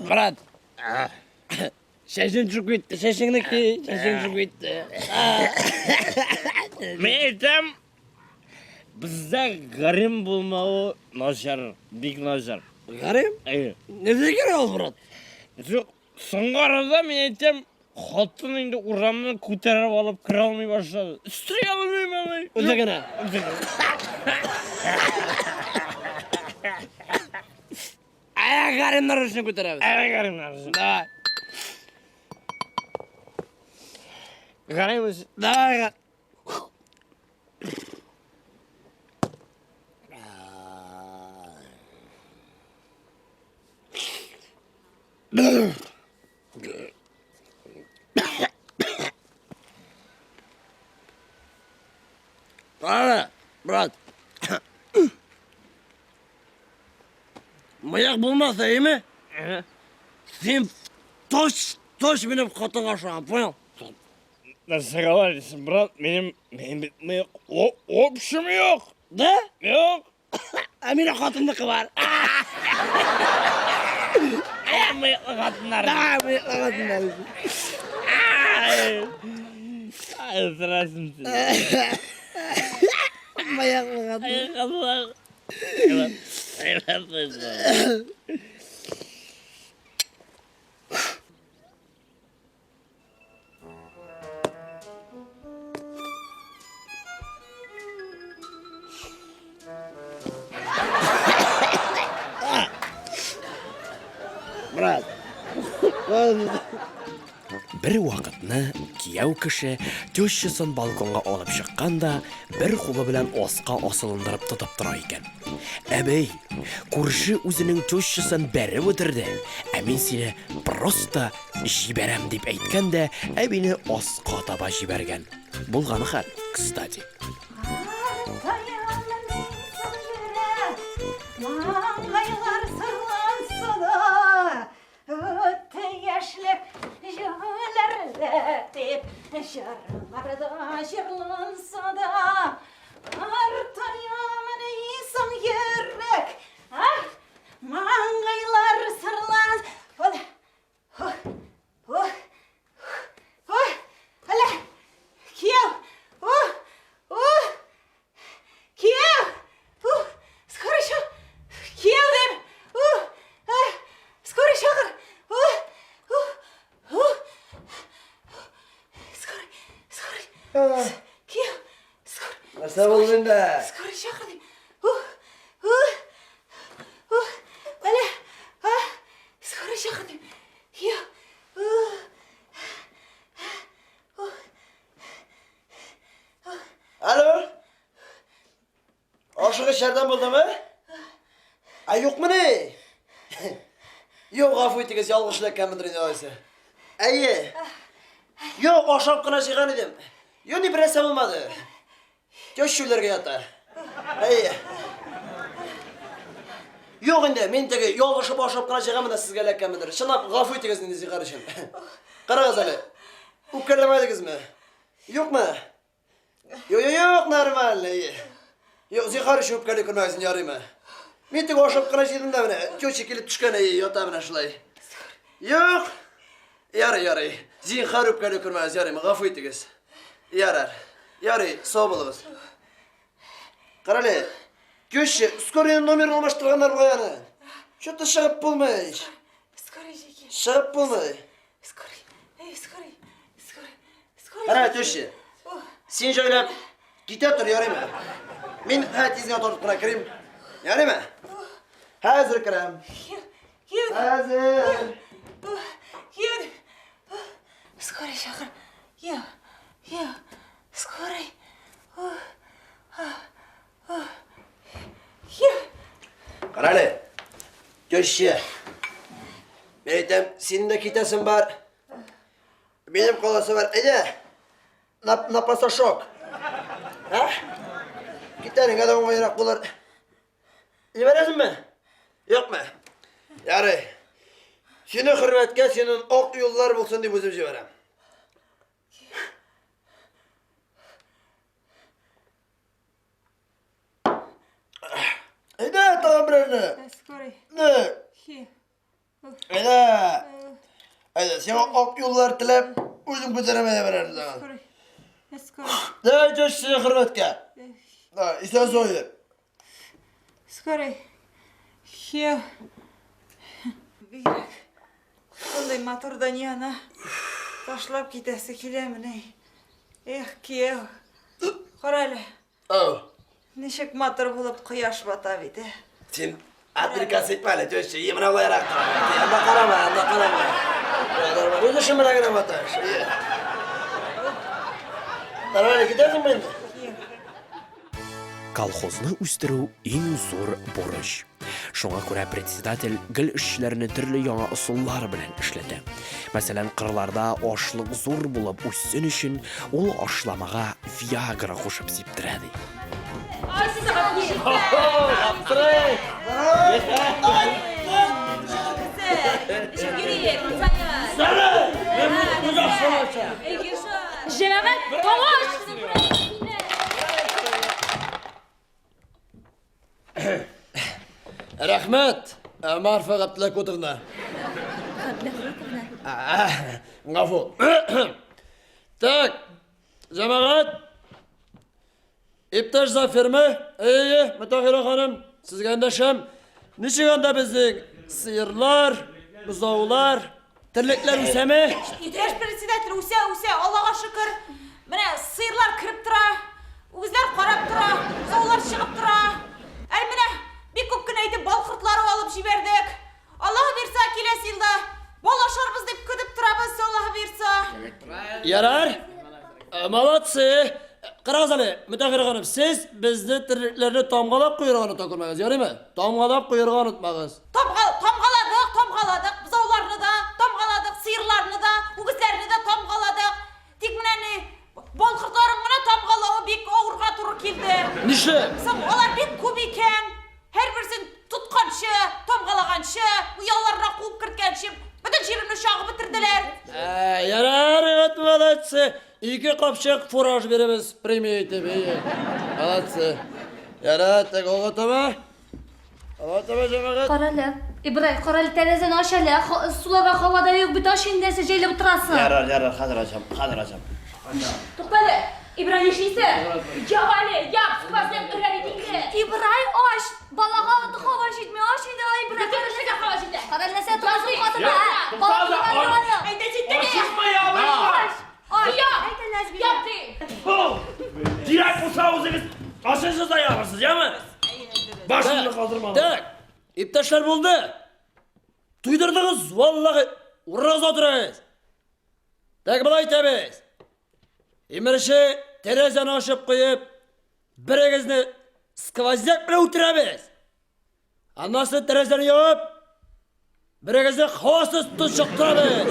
Брат. Чәчең төшеп китте, чәчеңне ки, чәчең төшеп китте. Мин әйтәм, бездә гарем булмавы начар, бик начар. Гарем? Әйе. Нәрсә кирәк ул, брат? Юк, соңгы арада мин әйтәм, хатын инде урамны күтәреп алып керә алмый башлады. Өстерәй алмыйм алай. Үзе генә. Үзе генә. Ә, гаремнар өчен күтәрәбез. Ә, гаремнар өчен. Давай. Гарем өчен. Давай. Кара, брат. Мыек булмаса, әйме? Син тош, тош минем хатынга ошаган, понял? Нәрсәгә алай дисең, брат? Минем, минем бит мыек общем юк. Да? Юк. Ә минем хатынныкы бар. Ә, мыеклы хатыннар. Да, мыеклы хатыннар. Ай, ай, сорасың син. Мыеклы хатын. Ай, хатыннар. Брат. Бер вакытны кияү кеше тещасын балконга алып чыккан да, бер кулы белән аска асылындырып тотып тора икән. Әбей, күрше үзенең тещасын бәреп үтерде, ә мин сине просто җибәрәм дип әйткән дә, әбине аска таба җибәргән. Булган хәл, кстати. Маңгайлар сырланса да, Үтте яшьлек җүләрлек дип җырларда җырланса да, Картаям дисең йөрәк, а? Маңгайлар сырлан... Ул, Ух, ух, әллә, кияү, ух, ух, кияү, ух, скорый чак, кияү дим, ух, ә, скорый чакыр, ух, ух, ух, скорый, скорый, кияү, скорый. Нәрсә булды инде? Скорый чакыр дим, ух, ух, ух, әллә, а, скорый чакыр дим, кияү, ух, Алло? Ашыгыч ярдәм булдымы? Ә юкмыни? Юк, гафу итегез, ялгыш эләккәнмендер инде алайса. Әйе. Юк, ашап кына җыйган идем. Юк, ни берәрсе булмады. Теща үләргә ята. Әйе. Юк инде, мин теге ялгышып ашап кына җыйганмын да сезгә эләккәнмендер. Чынлап, гафу итегез инде зинһар өчен. Карагыз әле. Үпкәләмәдегезме? Юкмы? Юк, юк, юк, нормально. Юк, зинһар өчен үпкәли күрмәгез, ярыймы? Мин теге ашап кына җыйдым да менә, теща килеп төшкән, әйе, ята менә шулай. Юк. Ярый, ярый. Зинһар үпкәли күрмәгез, ярыймы? Гафу итегез. Ярар. Ярый, сау булыгыз. Карале, теща, скорыйның номерын алмаштырганнар бугай аны. Что-то чыгып булмый. Скорый җике. Чыгып булмый. Скорый. Эй, скорый. Скорый. Скорый. Кара, теща. Син җайлап китә тор, ярыймы? Мин һә тиз генә тартып кына керим. Ярыймы? Хәзер керәм. Хәзер. Кияү. Скорый чакыр. Кияү. Кияү. Скорый. Кияү. Кара әле. Теща. Мин әйтәм, синең дә китәсең бар. Минем каласы бар. Әйдә. На, на пасашок. Ә? Китәреңә дә уңайрак булыр. Җибәрәсеңме? Юкмы? Ярый. Сине хөрмәткә, синең ак юллар булсын дип үзем җибәрәм. Әйдә, тагын берәрне. Скорый. Не. Хи. Әйдә. Әйдә, сиңа ак юллар теләп, үзем күтәрәм әйдә берәрне тагын. Давай, теща, сине хөрмәткә. Давай, исән сау йөр. Скорей. Хе. Бигрәк. Шундый матур дөньяны ташлап китәсе киләмени? Эх, кияү. Кара әле. Ау. Ничек матур булып кояш бата бит, ә. Син отвлекаться итмә әле, теща. Е, менә болайрак тора. Анда карама, анда карама. Үз эшем белән генә маташ. Нормально китәсеңме инде? Колхозны үстерү иң зур бурыч. Шуңа күрә председатель гел эшчеләрне төрле яңа ысуллар белән эшләтә. Мәсәлән, кырларда ашлык зур булып үссен өчен, ул ашламага Виагра кушып сиптерә, ди. Җәмәгать, тавыш! Рәхмәт, Марфа Габделәкутовна. Габделәкутовна. Гафу. Так, җәмәгать, иптәш Зафирме? Әйе, Мөтәхирә ханым, сезгә эндәшәм. Ничек анда безнең сыерлар, бозаулар, терлекләр үсәме? Иптәш председатель, үсә, үсә, Аллага шөкер. Менә сыерлар кереп тора, үгезләр карап тора, бозаулар чыгып тора. Әле менә бик күп кенә итеп бал кортлары алып җибәрдек. Аллаһы бирса, киләсе елда бал ашарбыз дип көтеп торабыз, Аллаһы бирса. Ярар. Молодцы. Карагыз әле, Мөтәхир ханым, сез безне терлекләрне тамгалап куярга оныта күрмәгез, ярыймы? Тамгалап куярга онытмагыз. Тамга, тамгаладык, тамгаладык, бозауларны да тамгаладык, сыерларны да, үгезләрне дә тамгаладык. Тик менә ни, бал кортларын гына тамгалавы бик авырга туры килде. Нишләп? Соң, алар бик күп икән. Һәрберсен тотканчы, тамгалаганчы, ояларына куып керткәнче, бөтен җиремне чагып бетерделәр. Ә, ярар, вот молодцы. Ике капчык фураж бирәбез, премия итеп. Әйе. Молодцы. Ярар, так алга таба. Алга таба, җәмәгать. Карале, Ибрай, карале, тәрәзәне ач әле. Суларга һава да юк бит, ач инде, нәрсә җәйләп утырасың? Ярар, ярар, хәзер ачам, хәзер ачам. Туктале, Ибрай, нишлисең? Яп әле, яп, сквозняк өрә бит инде. Ибрай, ач! Балага һава җитми, ач инде, ай, Ибрай. Бөтен кешегә һава җитә. Карале, нәрсә торасың, хатына, ә? Бала туган юк әле. Әйдә, җитте. Ашыкма, ябыйм. Ач! Ач! Яп! Әйт әле, Әзбия. Яп дим. Кирәк булса үзегез ашыйсыз да ябырсыз, яме? Башымны калдырмагыз. Так, иптәшләр булды. Туйдырдыгыз, валлаһи, урыныгызда утырыгыз. Так, болай итәбез. Имерче тәрәзәне ачып куеп, берегезне сквозняк белән үтерәбез. Аннан соң тәрәзәне ябып, берегезне һавасыз тончыктырабыз.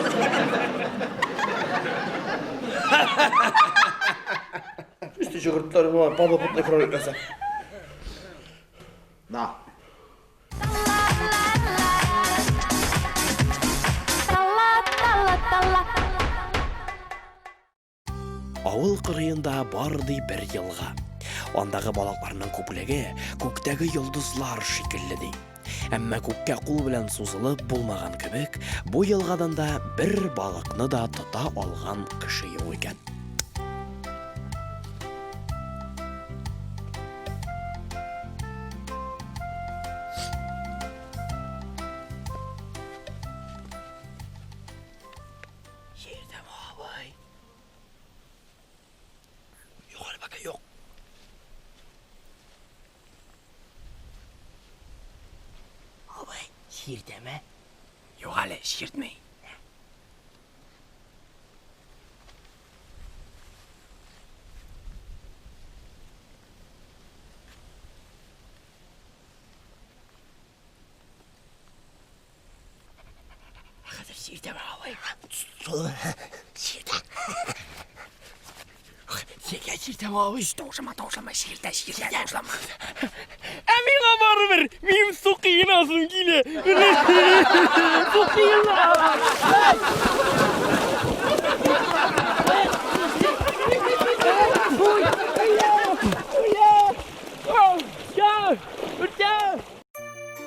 Өсте чыгырттар, подопытный кролик нәрсә. На. Авыл кырыенда бар ди бер елга. Андагы балыкларның күплеге күктәге йолдызлар шикелле ди. Әмма күккә кул белән сузылып булмаган кебек, бу елгадан да бер балыкны да тота алган кеше юк икән. Җирдәме абый? Юк әле пока юк. Абый, чиртәме? Юк әле, чиртми. Хәзер чиртәме, абый? Чиртә. Чиртә, чиртәме, абый? Тавышлама, тавышлама, чиртә, чиртә, тавышлама. Ә миңа барыбер, минем су коенасым килә. Су коена.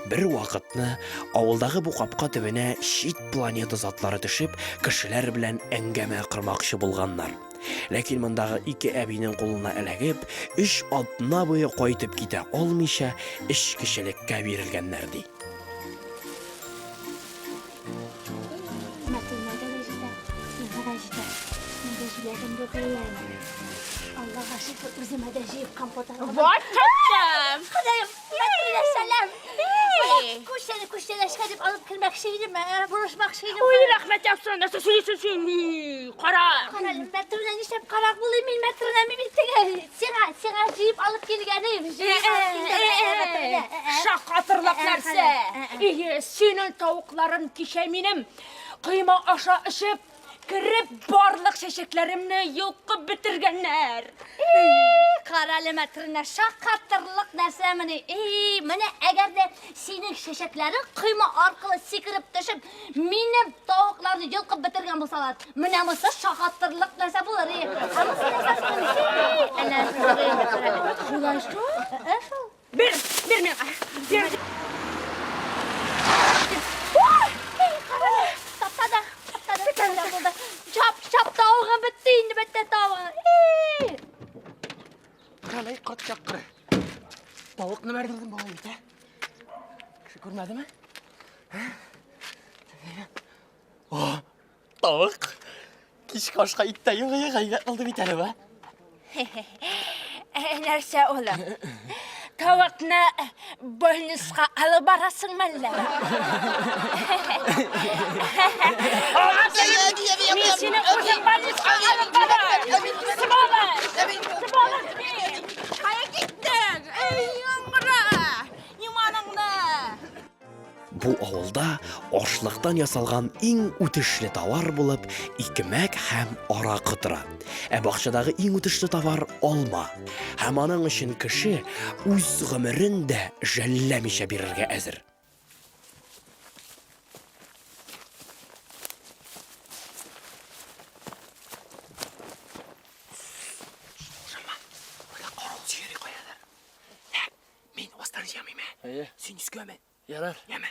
Бер вакытны вакытны авылдагы бу капка төбенә чит планета затлары төшеп, кешеләр белән әңгәмә кормакчы булганнар. Ләкин мондагы ике әбинең кулына эләгеп, өч атна буе кайтып китә алмыйча, эчкечелеккә бирелгәннәр, ди. Мәтинәгә дә җитә, миңа да җитә. Миндә җиләгем юк әле. Аллага шөкер, үземә дә җыеп компот алдым. Вот таптым! Ходаем, Мәтинә, сәлам! Күчтәне күчтәнәчкә дип алып кермәкче идем, булышмакчы идем. Ой, рәхмәт яусын, нәрсә сөйлисең син? Кара! Кара, Мәтрүнә нишләп карак булыйм мин, Мәтрүнә, мин бит теге сиңа, сиңа җыеп алып килгәнем, җыеп алып килгәнем, Мәтрүнә. Шаккатырлык нәрсә! Ие, синең тавыкларың кичә минем койма аша очып кереп барлык чәчәкләремне йолкып бетергәннәр. И, карале, Мәтрүнә, шаккатырлык нәрсәмени? И, менә әгәр дә синең чәчәкләрең койма аркылы сикереп төшеп, минем тавыкларны йолкып бетергән булсалар, менә монысы шаккатырлык нәрсә булыр. И, ә монысы нәрсә соң? Әнә, Шулай шул. Ә, шул. Бир, бир миңа. Бир. Ой, таптады, таптады, таптады булды. Чап, чап тавыгым бетте инде, бетте тавыгым. Эй! Калай кат чакыры. Тавыкны бәрдердем болай бит, ә? Кеше күрмәдеме? О, тавык. Кичке ашка ит тә юк, әйбәт булды бит әле, ба. Нәрсә, улым? Тавыкны больниска алып барасың мәллә? Мин сине үзем больниска алып барам. Сволочь! Сволочь мин! Кая киттең? Эй, яңгыра! Иманыңны! Бу авылда ашлыктан ясалган иң үтешле товар булып икмәк һәм аракы тора. Ә бакчадагы иң үтешле товар алма. Һәм аның өчен кеше үз гомерен дә жәлләмичә бирергә әзер. Мин астан җыямыйм, ә? Әйе. Син өскә мен. Ярар. Яме.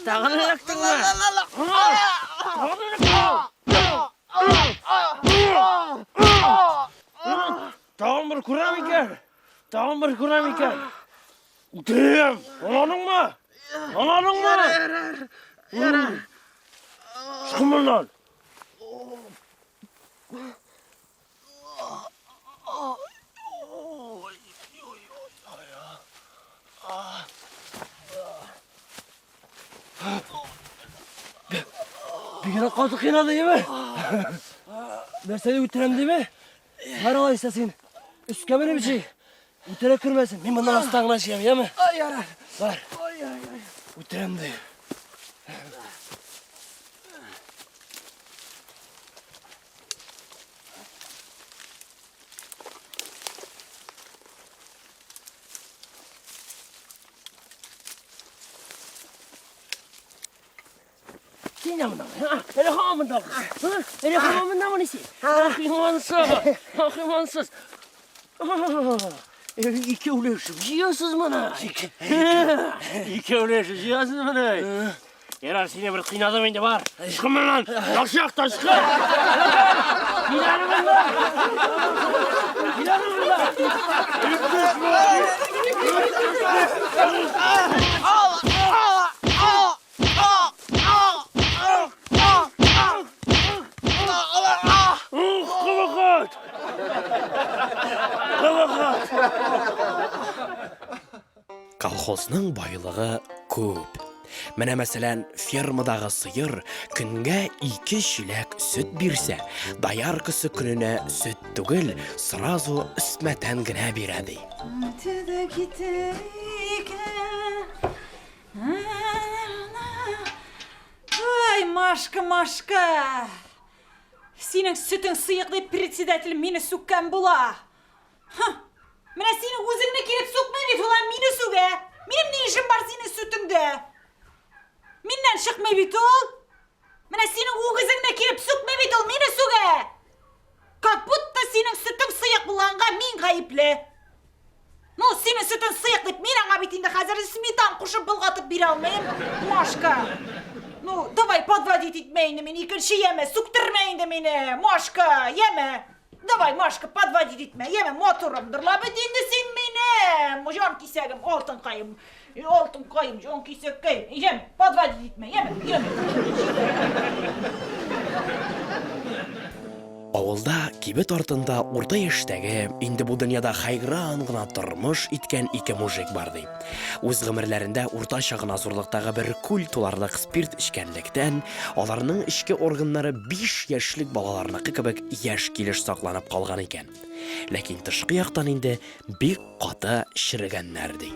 Тагын эләктеңме? Тагын бер күрәм икән. Тагын бер күрәм икән. Үтерәм. Ананыңмы? Ананыңмы? Ярар. Чык моннан. Бигрәк каты кыйнады, яме? Нәрсә дип үтерәм диме? Бар алайса син. Өскә менеп җый. Үтерә күрмәсен. Мин моннан астан гына җыям, яме? Ай, ярар. Бар. Ай, ай, ай. Үтерәм ди. Син дә монда. Әле һаман монда. Әле һаман монда мени син? Ах, имансыз. Ах, имансыз. Икәүләшеп җыясыз моны. Икәүләшеп җыясыз моны. Ярар, сине бер кыйнадым инде, бар. Чык моннан. Яхшы якта чык. Кил әле монда. Кил әле монда. Кабахат! Кабахат! Колхозның байлыгы күп. Менә мәсәлән, фермадагы сыер көнгә ике чиләк сөт бирсә, дояркасы көненә сөт түгел, сразу өсмәтән генә бирә ди. Ай, Машка, Машка! Синең сөтең сыек дип председатель мине сүккән була. Һы! Менә синең үзеңне килеп сүкми бит, ул мине сүгә. Минем ни эшем бар синең сөтеңдә? Миннән чыкмый бит ул. Менә синең үгезеңне килеп сүкми бит ул, мине сүгә. Как будто синең сөтең сыек булганга мин гаепле. Ну, синең сөтең сыек дип, мин аңа бит инде хәзер сметан кушып болгатып бирә алмыйм. Машка. Ну, давай подводить итмә инде мине икенче яме, сүктермә инде мине, Машка, яме. Давай, Машка, подводить итмә, яме, матурымдыр ла бит инде син минем. Җан кисәгем, алтынкаем. Алтынкаем, җан кисәккәем. Яме, подводить итмә, яме, яме. Авылда кибет артында урта яшьтәге, инде бу дөньяда хайран гына тормыш иткән ике мужик бар ди. Үз гомерләрендә уртача гына зурлыктагы бер күл туларлык спирт эчкәнлектән, аларның эчке органнары 5 яшьлек балаларныкы кебек яшь килеш сакланып калган икән. Ләкин тышкы яктан инде бик каты черегәннәр ди.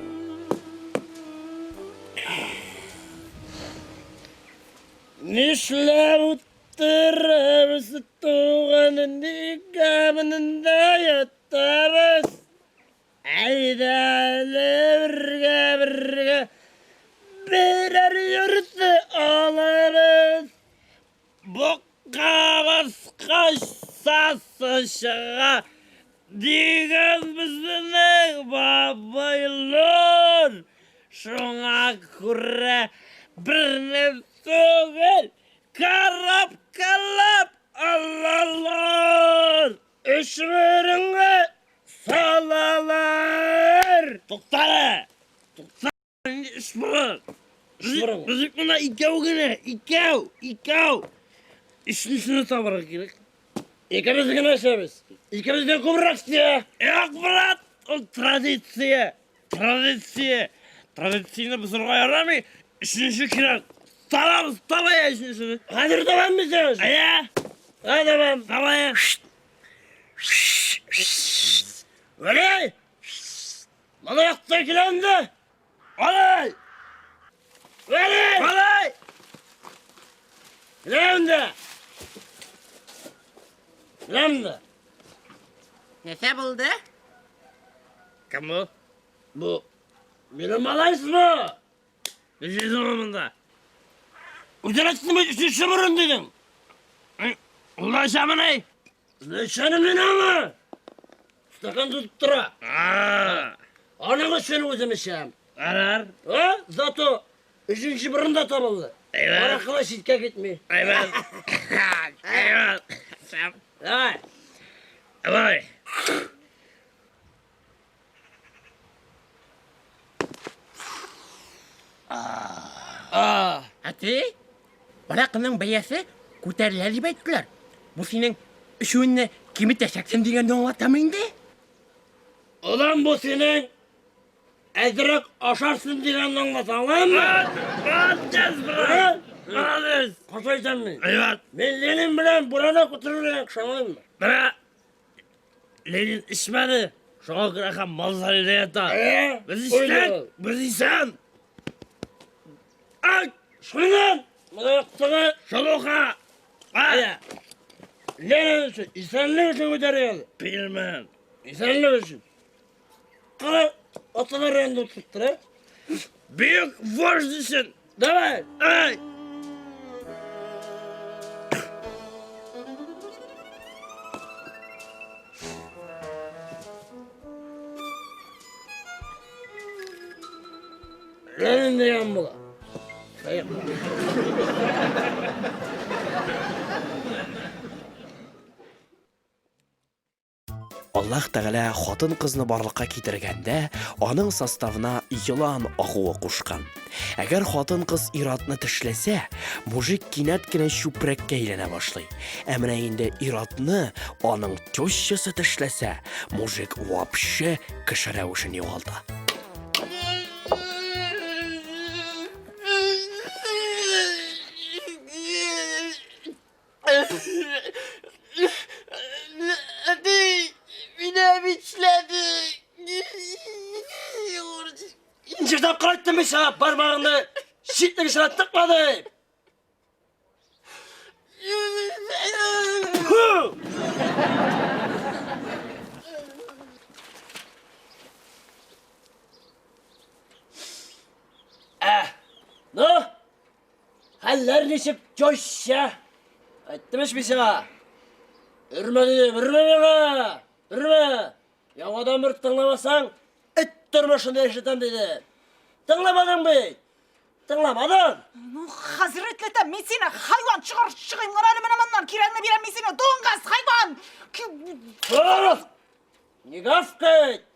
Нишләп Утырабыз туган нигә монда ятабыз? Әйдә әле бергә бергә берәр йорты алабыз. Бокка баскач сасы чыга дигән безнең бабайлар. Шуңа күрә берне түгел, Коробкалап алалар, өч борынга салалар. Туктале! Тукта, өч борын. Өч борын. Без бит монда икәү генә, икәү, икәү. Өченчесен табарга кирәк. Икебез генә эчәбез. Икебездән күбрәк тия. Юк, брат, ул традиция. Традиция. Традицияне бозырга ярамый. Өченче кирәк. Табабыз, табая өченчесен. Хәзер табам мин сиңа. Әйә. Әйә табам. Табая. Вәли! Малай якта килә инде. Алай! Вәли! Малай! Килә инде. Килә инде. Нәрсә булды? Кем бу? Бу минем малайсызмы? Нишлисең ул монда? Үзең әйттең бит, өченче борын дидең. Ул да эчәмени? Эчәнем мин аңа. Стакан тотып тора. Аның өчен үзем эчәм. Карар. А, зато өченче борын да табылды. Аракылы читкә китми. Әйбәт. Әйбәт. Давай. Давай. Әти, аракының бәясе күтәрелә дип әйттеләр. Бу синең эчүеңне киметәчәксең дигәнне аңлатамы инде? Улым, бу синең әзрәк ашарсың дигәнне аңлата, аңладыңмы? Молодец, брат! Молодец! Кача әйтәм мин. Әйбәт. Мин Ленин белән бураны күтәрергә дигән кеше, аңладыңмы? Бра, Ленин эчмәде. Шуңа күрә һәм мавзолейда ята. Без эчтек, без исән. Ай, шуннан! Мылтыгы шелуха. Ая. Ленин өчен, исәнлек өчен күтәргән. Пилмән. Исәнлек өчен. Кара, аталар янында утырып тора. Бөек вождь өчен. Давай, ай! Ленин дигән була. Аллаһ Тәгалә хатын-кызны барлыкка китергәндә, аның составына елан агуы кушкан. Әгәр хатын-кыз ир-атны тешләсә, мужик кинәт кенә чүпрәккә әйләнә башлый. Ә менә инде ир-атны аның тещасы тешләсә, мужик вообще кеше рәвешен югалта. Әти, мине әби тешләде. Ничек тапкыр айттым мин сиңа, бармагыңны читлек эченә тыкма дип. Хәлләр ничек, теща? Әйттем ич мин сиңа. Өрмә дидем, өрмә миңа! Өрмә! Яңадан бер тыңламасаң, эт тормышында яшәтәм диде. Тыңламадың бит! Тыңламадың! Ну, хәзрәтләтәм мин сине, хайван, чыгар, чыгыйм гына әле менә моннан, кирәгеңне бирәм мин сине, дуңгыз, хайван! Тор! Не гавкать!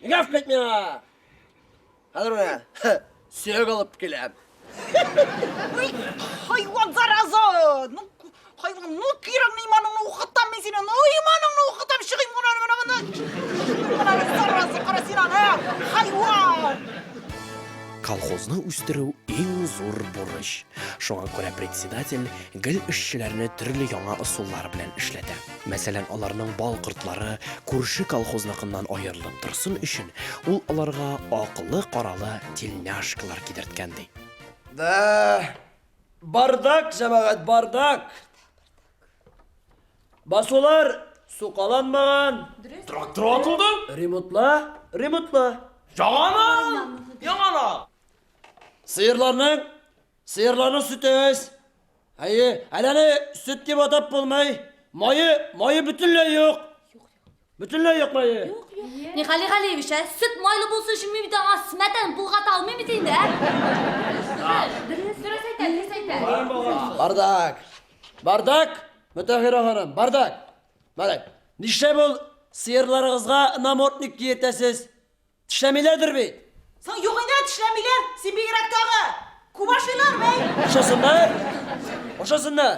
Не гавкать миңа! Хәзер менә сөяк алып киләм. Ой, хайван зараза! Ну, хайван, ну кирәкне иманыңны укытам мин сине, ну иманыңны укытам, чыгыйм гына менә моннан. Чыгыйм гына әле, зараза, кара син аны, хайван! Колхозны үстерү иң зур бурыч. Шуңа күрә председатель гел эшчеләрне төрле яңа ысуллар белән эшләтә. Мәсәлән, аларның бал кортлары күрше колхозныкыннан аерылып торсын өчен, ул аларга аклы-каралы тельняшкалар кидерткән, ди. Да, бардак, җәмәгать, бардак! Басулар сукаланмаган. Трактор атылды. Ремонтла, ремонтла. Яңаны! Яңаны! Сыерларның, сыерларның сөте әз. Әйе, әле аны сөт дип атап булмый. Мае, мае бөтенләй юк. Бөтенләй юк мае. Ни Гали Галиевич, ә? Сөт майлы булсын өчен мин бит аңа сметана болгата алмыйм бит инде, ә? Дөрес, дөрес әйтә, дөрес әйтә. Бардак. Бардак, Мөтәһирә ханым, бардак. Бардак. Нишләп ул сыерларыгызга намордник киертәсез? Тешләмиләрдер бит? Соң юк инде, тешләмиләр. Син бигрәк тагы. Күп ашыйлар, бәй. Ашасыннар. Ашасыннар.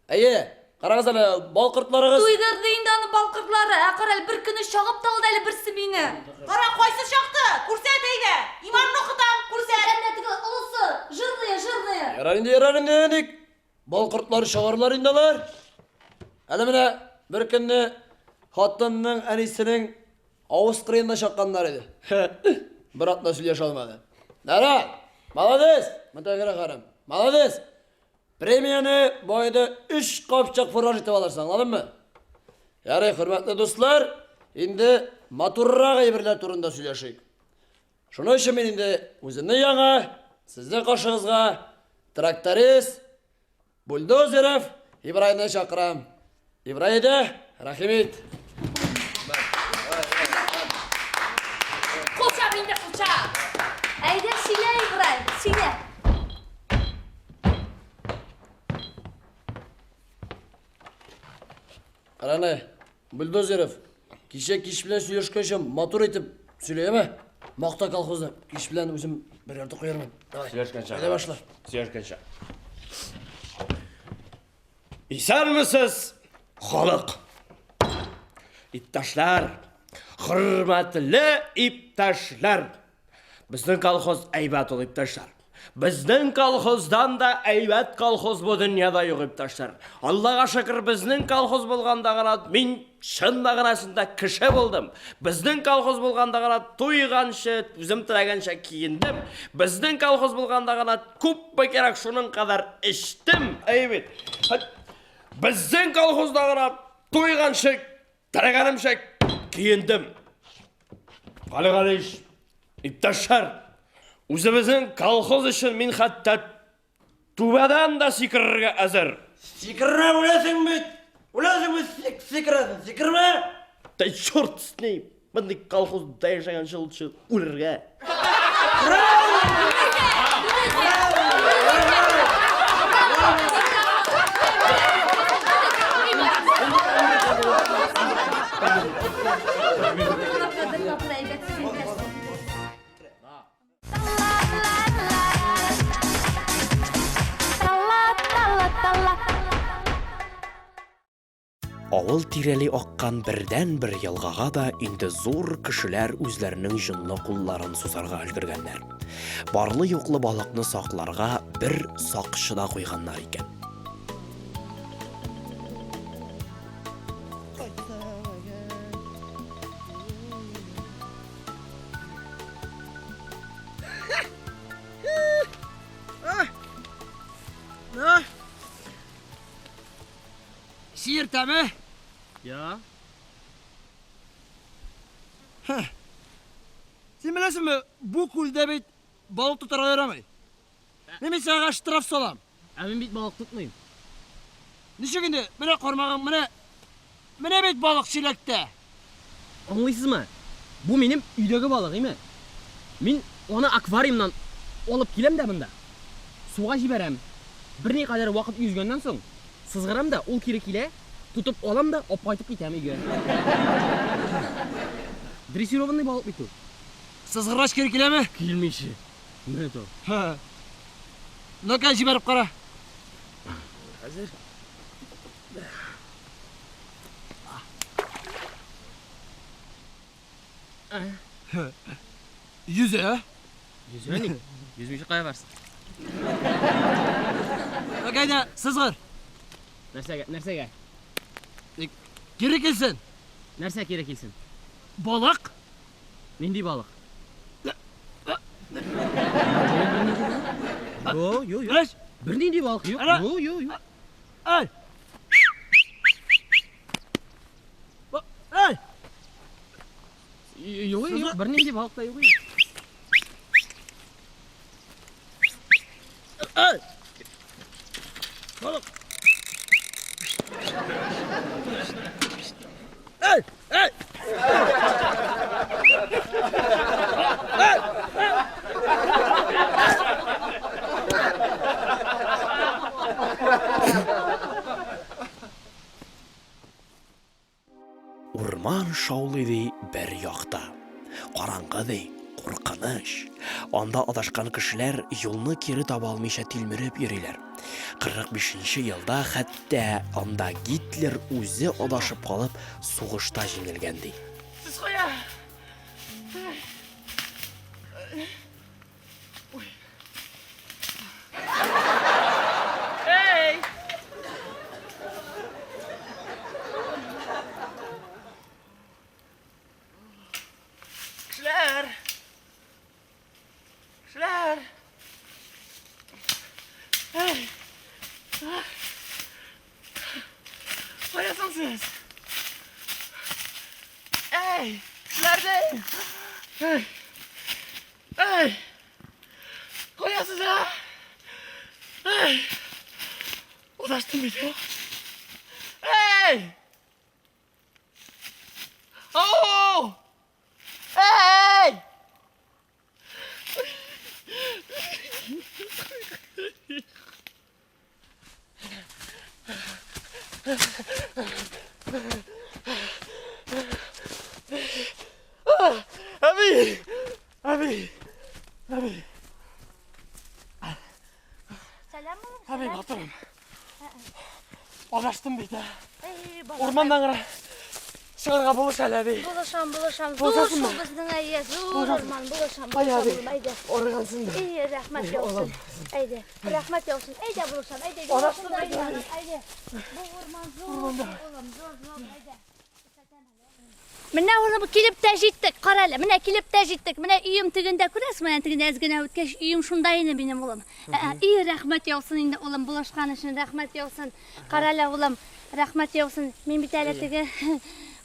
Әйе, карагыз әле, бал кортларыгыз. Туйдырды инде аны бал кортлары. Ә кара әле, бер көнне чагып та алды әле берсе мине. Кара, кайсы чакты? Күрсәт әйдә. Иманны укытам, күрсәт. Әнә теге олысы, жирные, жирные. Ярар инде, ярар инде, ник? Бал кортлары чагарлар инде алар. Әле менә бер көнне хатынның әнисенең авыз кырыенда чакканнар иде. Бер атна сөйләшә алмады. Нара, молодец, Мөтәгирә ханым, молодец. Премияне бу айда өч капчык фураж итеп алырсың, аңладыңмы? Ярый, хөрмәтле дуслар, инде матуррак әйберләр турында сөйләшик. Шуның өчен мин инде үземне яңа, сезнең каршыгызга тракторист Бульдозеров Ибрайны чакырам. Ибрай әйдә, рәхим ит. Кул чап инде, кул чап. Әйдә, сөйлә, Ибрай, сөйлә. Караны, Бульдозеров, кичә кич белән сөйләшкәнчә матур итеп сөйлә, яме? Макта колхозны. Кич белән үзем бер ярты куярмын. Давай. Сөйләшкәнчә. Әйдә башла. Сөйләшкәнчә. Исәнмесез, халык! Иптәшләр, хөрмәтле иптәшләр! Безнең колхоз әйбәт ул, иптәшләр. Безнең колхоздан да әйбәт колхоз бу дөньяда юк, иптәшләр. Аллага шөкер, безнең колхоз булганда гына мин чын мәгънәсендә кеше булдым. Безнең колхоз булганда гына туйганчы, үзем теләгәнчә киендем. Безнең колхоз булганда гына күпме кирәк шуның кадәр эчтем. Әйе бит. Безнең колхозда гына туйганчы, теләгәнемчә киендем. Гали Галиевич, иптәшләр, үзебезнең колхоз өчен мин хәтта түбәдән дә сикерергә әзер. Сикермә, үләсең бит! Үләсең бит, сикерәсең, сикермә! Да черт с ней! Мондый колхозда яшәгәнче лучше үлергә. Авыл тирәли аккан бердәнбер елгага да инде зур кешеләр үзләренең җонлы кулларын сузарга өлгергәннәр. Барлы-юклы балыкны сакларга бер сакчы да куйганнар икән. Сиер тәме? Я. Син беләсеңме, бу күлдә бит балык тотарга ярамый. Мин бит сиңа штраф салам. Ә мин бит балык тотмыйм. Ничек инде? Менә кармагың, менә менә бит балык чиләктә. Аңлыйсызмы? Бу минем өйдәге балык, име? Мин аны аквариумнан алып киләм дә монда. Суга җибәрәм. Берникадәр вакыт йөзгәннән соң, сызгырам да, ул кире килә, тотып алам да, алып кайтып китәм өйгә. Дрессированный балык бит ул. Сызгыргач кире киләме? Килмичә. Менә то. Ха. Ну-ка, җибәреп кара. Хәзер. Йөзә. Йөзә ни? Йөзмичә кая барсын? Ну-ка, әйдә, сызгыр. Нәрсәгә? Нәрсәгә? Кире килсен. Нәрсә кире килсен? Балык. Нинди балык? Юк, юк, юк. Бернинди балык юк. Юк, юк, юк. Ай! Ай! Юк, юк, бернинди балык та юк. Ай! Балык! Эй! Эй! Урман шаулый ди бер якта. Караңгы ди, куркыныч. Анда адашкан кешеләр юлны кире таба алмыйча тилмереп йөриләр. 45 нче елда хәтта анда Гитлер үзе адашып калып, сугышта җиңелгән ди. Сез кая? Эй! Кешеләр! Кешеләр! Эй! Кая соң сез? Эй! Кешеләр дә! Эй! Эй! Кая сез, а? Эй! Адаштым бит, а? Эй! Ау! Эй! Әби! Әби! Әби! Сәлам, улым. Әби, батырым. Адаштым бит, ә. Эй, балакай. Урманнан гына чыгарга булыш әле, әби. Булышам, булышам. Зур Булышасыңмы? шул безнең әйе, зур Булышасың. урман. Булышам, Ай, булышам, әби. улым, әйдә. Арыгансың да. Эй, рәхмәт Эй, яусын. алам. Әйдә, рәхмәт яусын. Әйдә, булышам, әйдә. Адаштым юлашында бит, әби. әйдә. Бу урман зур, Урманда. улым, зур, зур, әйдә. Менә улым килеп тә җиттек. Кара әле, менә килеп тә җиттек. Менә өем тегендә күрәсеңме, менә тегендә әз генә үткәч, өем шунда инде минем улым. Ә, И, рәхмәт яусын инде улым, булышкан өчен рәхмәт яусын. Кара әле, улым, рәхмәт яусын. Мин бит әле теге,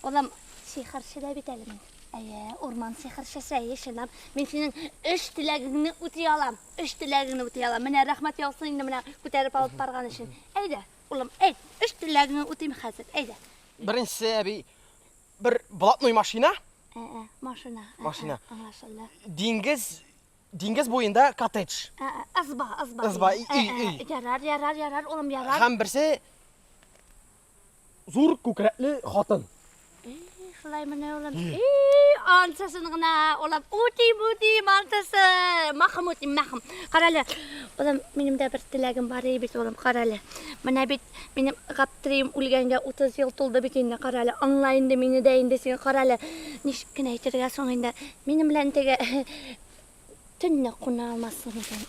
улым, сихерче дә бит әле мин. Әйе, урман сихерчесе, әйе, чынлап. Мин синең өч теләгеңне үти алам. Өч теләгеңне үти алам. Менә рәхмәт яусын инде менә күтәреп алып барган өчен. Әйдә, улым, әйт, өч теләгеңне үтим хәзер, әйдә. Беренчесе, әби, бер блатной машина. Ә, машина. Машина. Аңлашылды. Диңгез, диңгез буенда коттедж. Ә, ызба, ызба. Ызба, өй, өй. Ярар, ярар, ярар, улым, ярар. Һәм берсе зур күкрәкле хатын. Шулай менә, улым. И, ансысын гына, улым, үтим, үтим, ансысы. Махым үтим, махым. Кара әле, улым, минем дә бер теләгем бар иде бит, улым, кара әле. Менә бит минем Гаптерием үлгәнгә 30 ел тулды бит инде, кара әле. Аңла инде мине дә инде син, кара әле. Ничек кенә әйтергә соң инде. Минем белән теге төнне куна алмассың икән.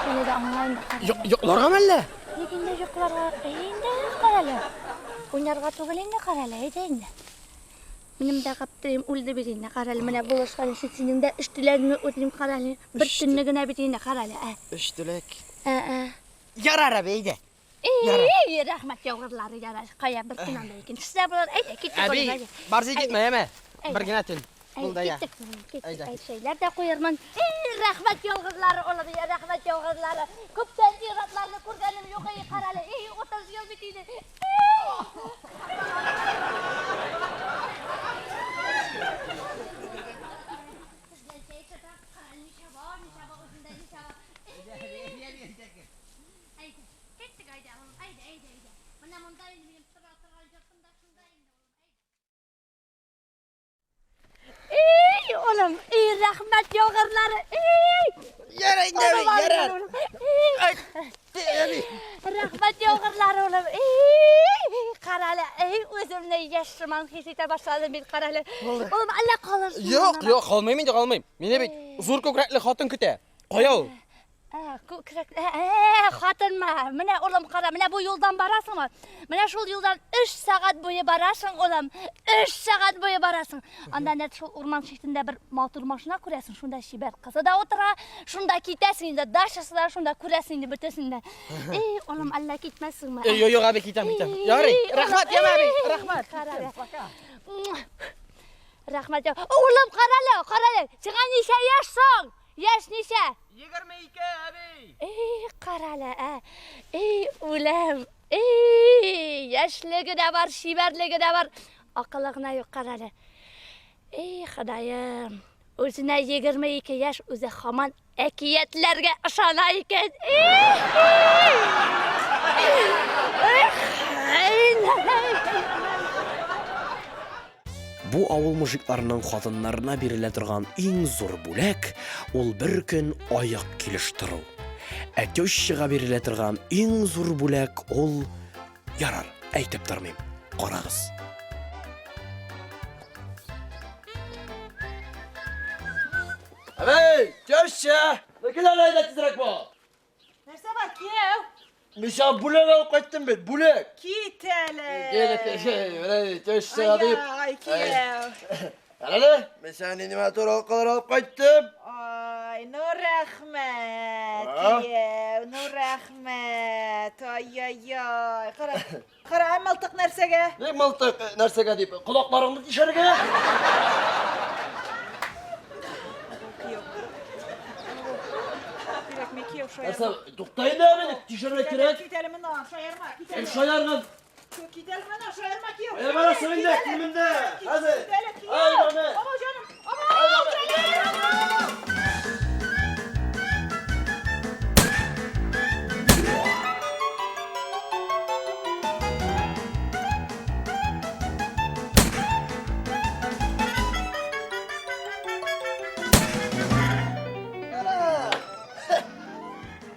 Мине дә аңла инде, кара әле. Йокларгамы әллә? Ник инде йокларга? Әй инде, кара әле. Уйнарга түгел инде, кара әле, әйдә инде. Минем дә Гаптерием үлде бит инде, кара әле. Менә булышкан өчен синең дә өч теләгеңне үтим, кара әле. Бер төнне генә бит инде, кара әле, ә. Өч теләк. Ә, ә. Ярар, әби, әйдә. Эй, рәхмәт яугырлары, ярар. Кая бер төн анда икенчесе дә булыр. Әйдә, киттек. Әби, улым, әйдә. барсы китмә, яме. Әйдә. Бер генә төн. Булды, әйдә. Киттек, киттек. Әйдә. Әй, чәйләр дә куермын. Эй, рәхмәт ялгызлары, улым, я, рәхмәт ялгызлары. Күптән ир-атларны күргәнем юк, эй, карале. Эй, 30 ел бит инде. Киттек, әйдә, улым, әйдә, әйдә, әйдә. Менә монда инде минем тора торган йортым да шунда инде, улым, әйдә. Эй, улым, эй, рәхмәт яугырлары, эй! Ярар инде, әби, ярар. Рәхмәт яугырлары, улым, эй! Карале, эй, үземне яшь сыман хис итә башладым бит, карале. Улым, әллә калырсың? Юк, юк, калмыйм инде, калмыйм. Мине бит зур күкрәкле хатын көтә. Кая ул? Ә, күкрәк, ә, хатынмы? Менә, улым, кара, менә бу юлдан барасыңмы? Менә шул юлдан 3 сәгать буе барасың, улым. 3 сәгать буе барасың. Анда нәкъ шул урман читендә бер матур машина күрәсең, шунда чибәр кызы да утыра, шунда китәсең инде, дачасы да шунда күрәсең инде бөтәсен дә. Эй, улым, әллә китмәссеңме? Эй, юк, юк, әби, китәм, китәм. Ярый, рәхмәт, яме, әби, рәхмәт. Рәхмәт. Улым, карале, карале, сиңа ничә яшь соң? Яшь ничә? 22, әби! Эй, карале, ә. Эй, үләм. Эй, яшьлеге дә бар, чибәрлеге дә бар. Акылы гына юк, карале. Эй, Ходаем. Үзенә 22 яшь, үзе хаман әкиятләргә ышана икән. Эх, эй, Бу авыл мужикларының хатыннарына бирелә торган иң зур бүләк ул бер көн аяк килеш тору. Ә тещага бирелә торган иң зур бүләк ул ярар, әйтеп тормыйм. Карагыз. Әбей, теща, кил әле әйдә тизрәк бул. Нәрсә бар, кияү? Мин сиңа бүләк алып кайттым бит, бүләк. Кит әле. Кил, кил, теща дип. Ай, кияү. Әле, мин сиңа нинди матур алкалар алып кайттым. Ай, ну рәхмәт, кияү, ну рәхмәт. Ай-яй-яй. Кара, кара, ә мылтык нәрсәгә? Ни мылтык нәрсәгә дип, колакларыңны тишәргә? Кирәкми, кияү, шаярма. Нәрсә, тукта инде әле, тишәргә кирәк. Кит әле моннан, шаярма, кит әле. Шаярган. Кит әле моннан, шаярма, кияү. Әй, барасың инде, килмендә. Хәзер. Кит әле, кияү. Ай, маме. Ама, җаным, ама, җаным.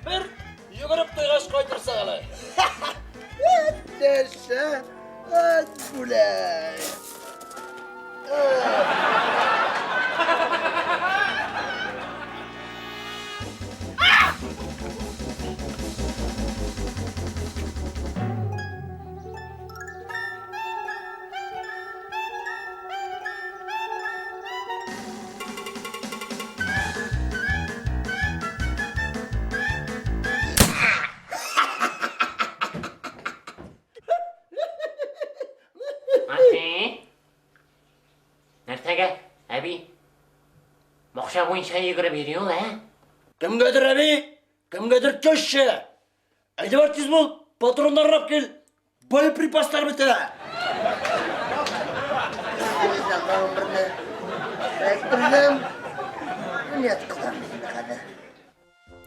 Бер йөгереп туйгач кайтырсың әле. Тәшә, бүләк. Нәрсәгә, әби? Бакча буенча йөгереп йөри ул, ә? Кемгәдер әби, кемгәдер теща. Әйдә бар тиз бул, патроннар алып кил. Боеприпаслар бетә.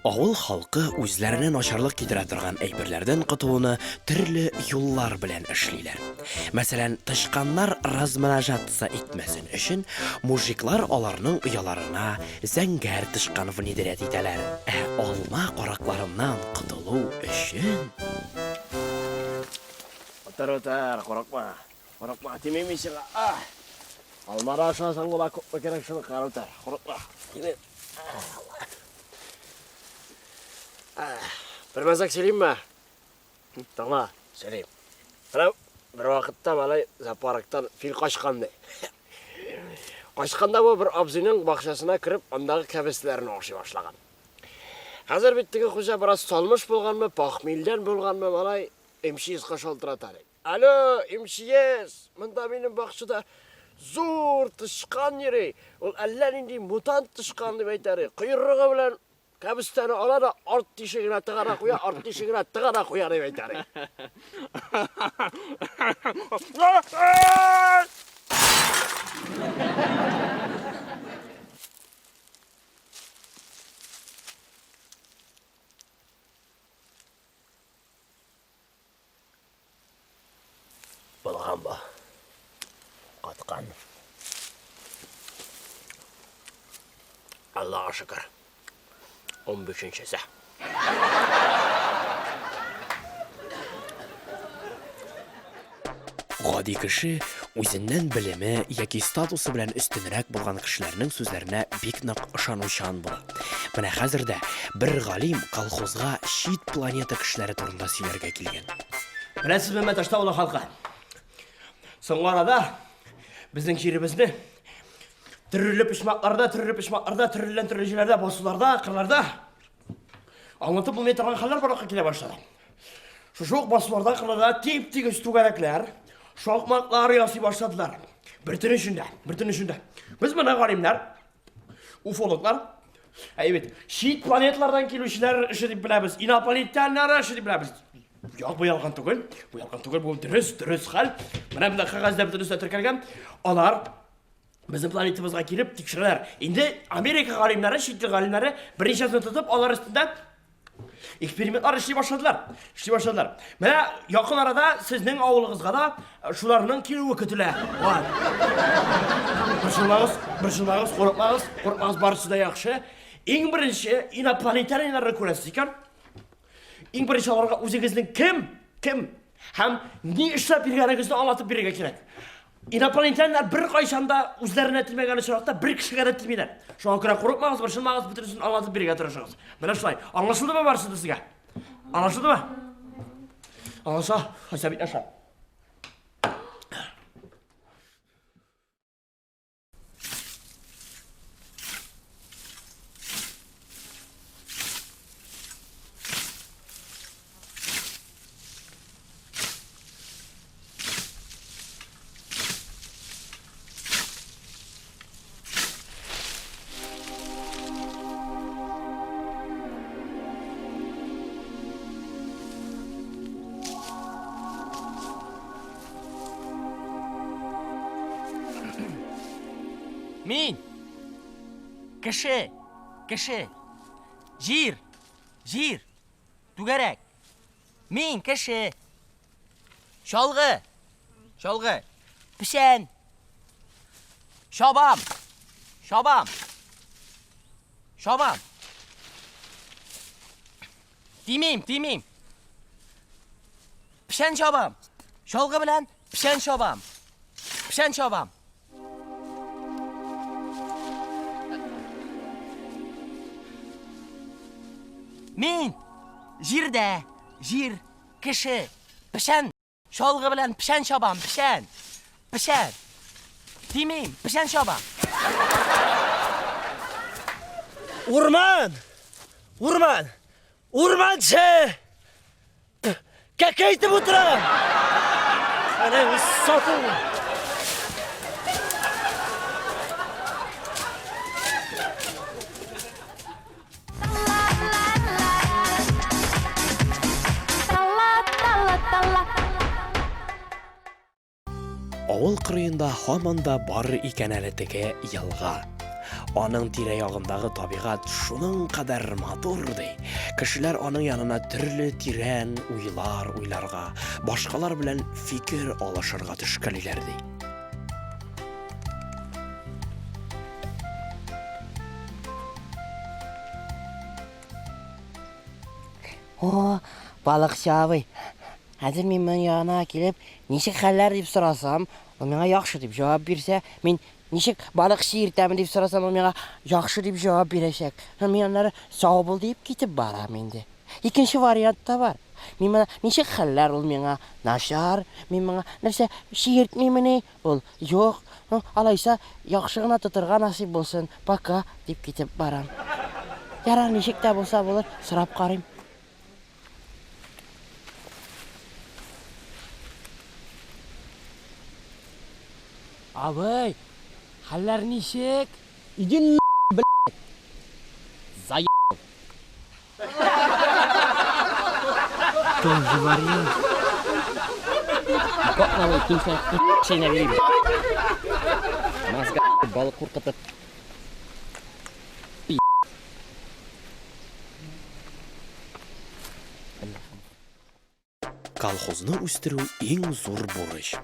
Авыл халкы үзләренә начарлык китерә торган әйберләрдән котылуны төрле юллар белән эшлиләр. Мәсәлән, тычканнар размножаться итмәсен өчен, мужиклар аларның ояларына зәңгәр тычкан внедрять итәләр. Ә алма каракларыннан котылу өчен... Утыр, утыр, курыкма. Курыкма, тимим мин сиңа. Ах! Алма да ашасаң була, күпме кирәк шуны кара утыр. Курыкма. Тимим. Бер мәзәк сөйлимме? Тыңла, сөйлим. Менә бер вакытта малай зоопарктан фил качкан ди. Качканда бу бер абзыйның бакчасына кереп, андагы кәбестәләрне ашый башлаган. Хәзер бит теге хуҗа бераз салмыш булганмы, похмельдән булганмы, малай МЧСка шалтырата ди. Алло, МЧС, монда минем бакчада зур тычкан йөри. Ул әллә нинди мутант тычкан дип әйтәр. Койрыгы белән кәбестәне ала да арт тишегенә тыга да куя, арт тишегенә тыга да куя дип әйтәр. Булган бу. Каткан. Аллага шөкер. 15-нчесе. Гади кеше үзеннән белеме яки статусы белән өстенрәк булган кешеләрнең сүзләренә бик нык ышанучан була. Менә хәзер дә бер галим колхозга чит планета кешеләре турында сөйләргә килгән. Беләсезме, Мәтәштә авылы халкы? Соңгы арада безнең җиребезне төрле почмакларда, төрле почмакларда, төрледән төрле җирләрдә, басуларда, кырларда аңлатып булмый торган хәлләр барлыкка килә башлады. Шушы ук басуларда, кырларда тип-тигез түгәрәкләр, шакмаклар ясый башладылар. Бер төн эчендә, бер төн эчендә. Без моны галимнәр, уфологлар, әйе бит, чит планеталардан килүчеләр эше дип беләбез, инопланетяннар эше дип беләбез. Юк, бу ялган түгел, бу ялган түгел, бу дөрес, дөрес хәл. Менә монда кәгазьдә бөтенесе теркәлгән. Алар безнең планетабызга килеп тикшерәләр. Инде Америка галимнәре, чит ил галимнәре берничәсен тотып, алар өстендә Экспериментлар эшли башладылар. Эшли башладылар. Менә якын арада сезнең авылыгызга да э, шуларның килүе көтелә. Бар. Борчылмагыз, борчылмагыз, курыкмагыз, курыкмагыз, барысы да яхшы. Иң беренче инопланетяннарны күрәсез икән. Иң беренче аларга үзегезнең кем, кем һәм ни эшләп йөргәнегезне аңлатып бирергә кирәк. Инопланетяннар беркайчан да үзләренә тимәгән очракта бер кешегә дә тимиләр. Шуңа күрә курыкмагыз, борчылмагыз, бөтенесен аңлатып бирергә тырышыгыз. Менә шулай. Аңлашылдымы барысы да сезгә? Аңлашылдымы? Аңлаша, хәсәп итәшә. Мин кеше, кеше, җир, җир, түгәрәк. Мин кеше. Чалгы. Чалгы. Печән. Чабам. Чабам. Чабам. Тимим, тимим. Печән чабам. Чалгы белән печән чабам. Печән чабам. Мин җирдә, җир, кеше, печән, чалгы белән печән чабам, печән, печән. Тимим, печән чабам. Урман! Урман! Урманчы! Кәкә итеп утыра! Әнә сату! Авыл кырыенда һаман да бар икән әле теге елга. Аның тирә-ягындагы табигать шуның кадәр матур ди. Кешеләр аның янына төрле тирән уйлар уйларга, башкалар белән фикер алышырга төшкәлиләр ди. О, балыкчы абый, Хәзер мин моның янына килеп, ничек хәлләр дип сорасам, ул миңа яхшы дип җавап бирсә, мин ничек балыкчы иртәме дип сорасам, ул миңа яхшы дип җавап бирәчәк. Һәм мин аннары сау бул диеп китеп барам инде. Икенче вариант та бар. Мин моңа ничек хәлләр, ул миңа начар, мин моңа нәрсә чиертмимени, ул юк, ну, алайса яхшы гына тотырга насыйп булсын, пока дип китеп барам. Ярар, ничек тә булса булыр, сорап карыйм. Абый, хәлләр ничек? Иди на, блядь. Заебал. Тоже вариант. Катнавый килсә, чәйнәп йөрим. Мозга балык куркытып. Колхозны үстерү иң зур бурыч.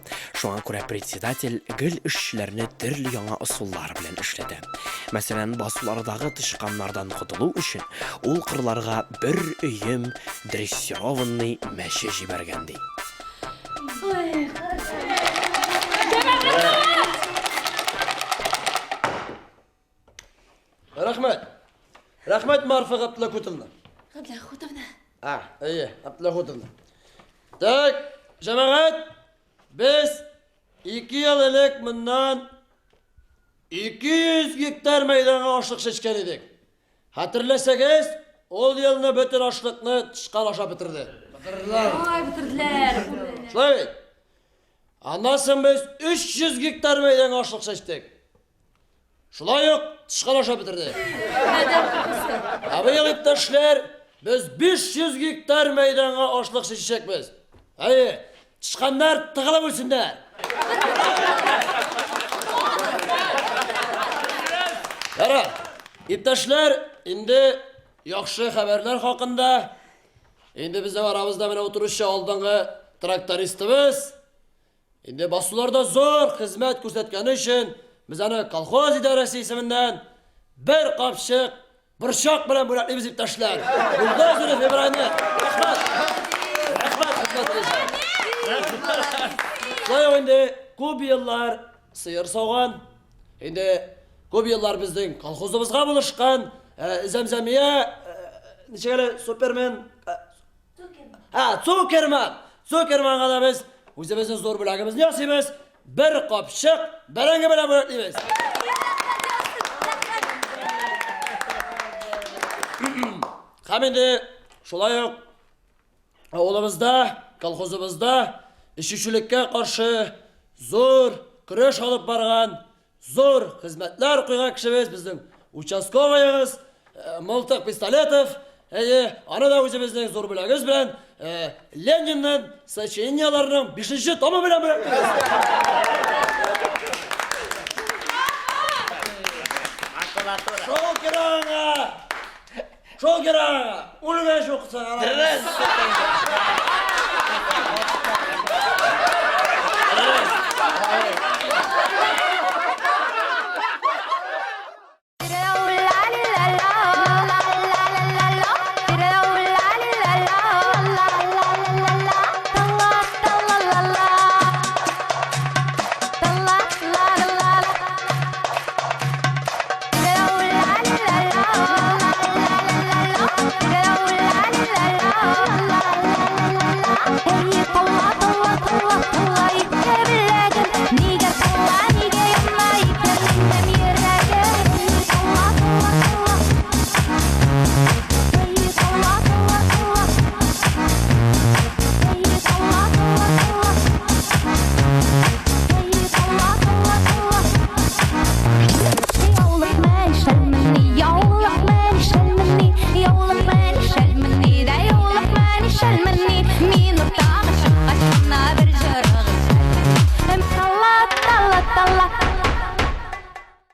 Шуңа күрә председатель гел эшчеләрне төрле яңа ысуллар белән эшләтә. Мәсәлән, басулардагы тычканнардан котылу өчен ул кырларга бер өем дрессированный мәче җибәргән ди. Рәхмәт. Рәхмәт, Марфа Габдләхутовна. Габдләхутовна. А, әйе, Габдләхутовна. Так, җәмәгать, без 2 ел элек моннан 200 гектар мәйданга ашлык чәчкән идек. Хәтерләсәгез, ул елны бөтен ашлыкны тычкан ашап бетерде. Бетерделәр. Ай, бетерделәр. Шулай бит? Аннан соң без 300 гектар мәйданга ашлык чәчтек. Шулай ук тычкан ашап бетерде. Адәм кокысы. Ә быел, иптәшләр, без 500 гектар мәйданга ашлык чәчәчәкбез. Әйе, тычканнар тыгылып үлсеннәр. Ярар, иптәшләр, инде яхшы хәбәрләр хакында. Инде безнең арабызда менә утыручы алдынгы трактористыбыз Инде басуларда зур хезмәт күрсәткәне өчен без аны колхоз идарәсе исеменнән бер капчык борчак белән бүләклибез, иптәшләр. Бульдозеров Ибрайны. Рәхмәт. Рәхмәт хезмәтегез өчен. Шулай ук инде күп еллар сыер сауган, инде күп еллар безнең колхозыбызга булышкан Зәмзәмия, ничек әле, Супермен, Ә, Цукерман! Цукерманга да без үзебезнең зур бүләгебезне ясыйбыз. Бер капчык бәрәңге белән бүләклибез. Һәм инде шулай ук авылыбызда, колхозыбызда эчүчелеккә каршы зур көрәш алып барган Зур хезмәтләр куйган кешебез, безнең участковыегыз, Мылтык Пистолетов, әйе, аны да үзебезнең зур бүләгебез белән, Ленинның сочинениеләренең бишенче томы белән бүләклибез. Шул кирәк аңа! Шул кирәк аңа! Үлгәч укысаң, ана.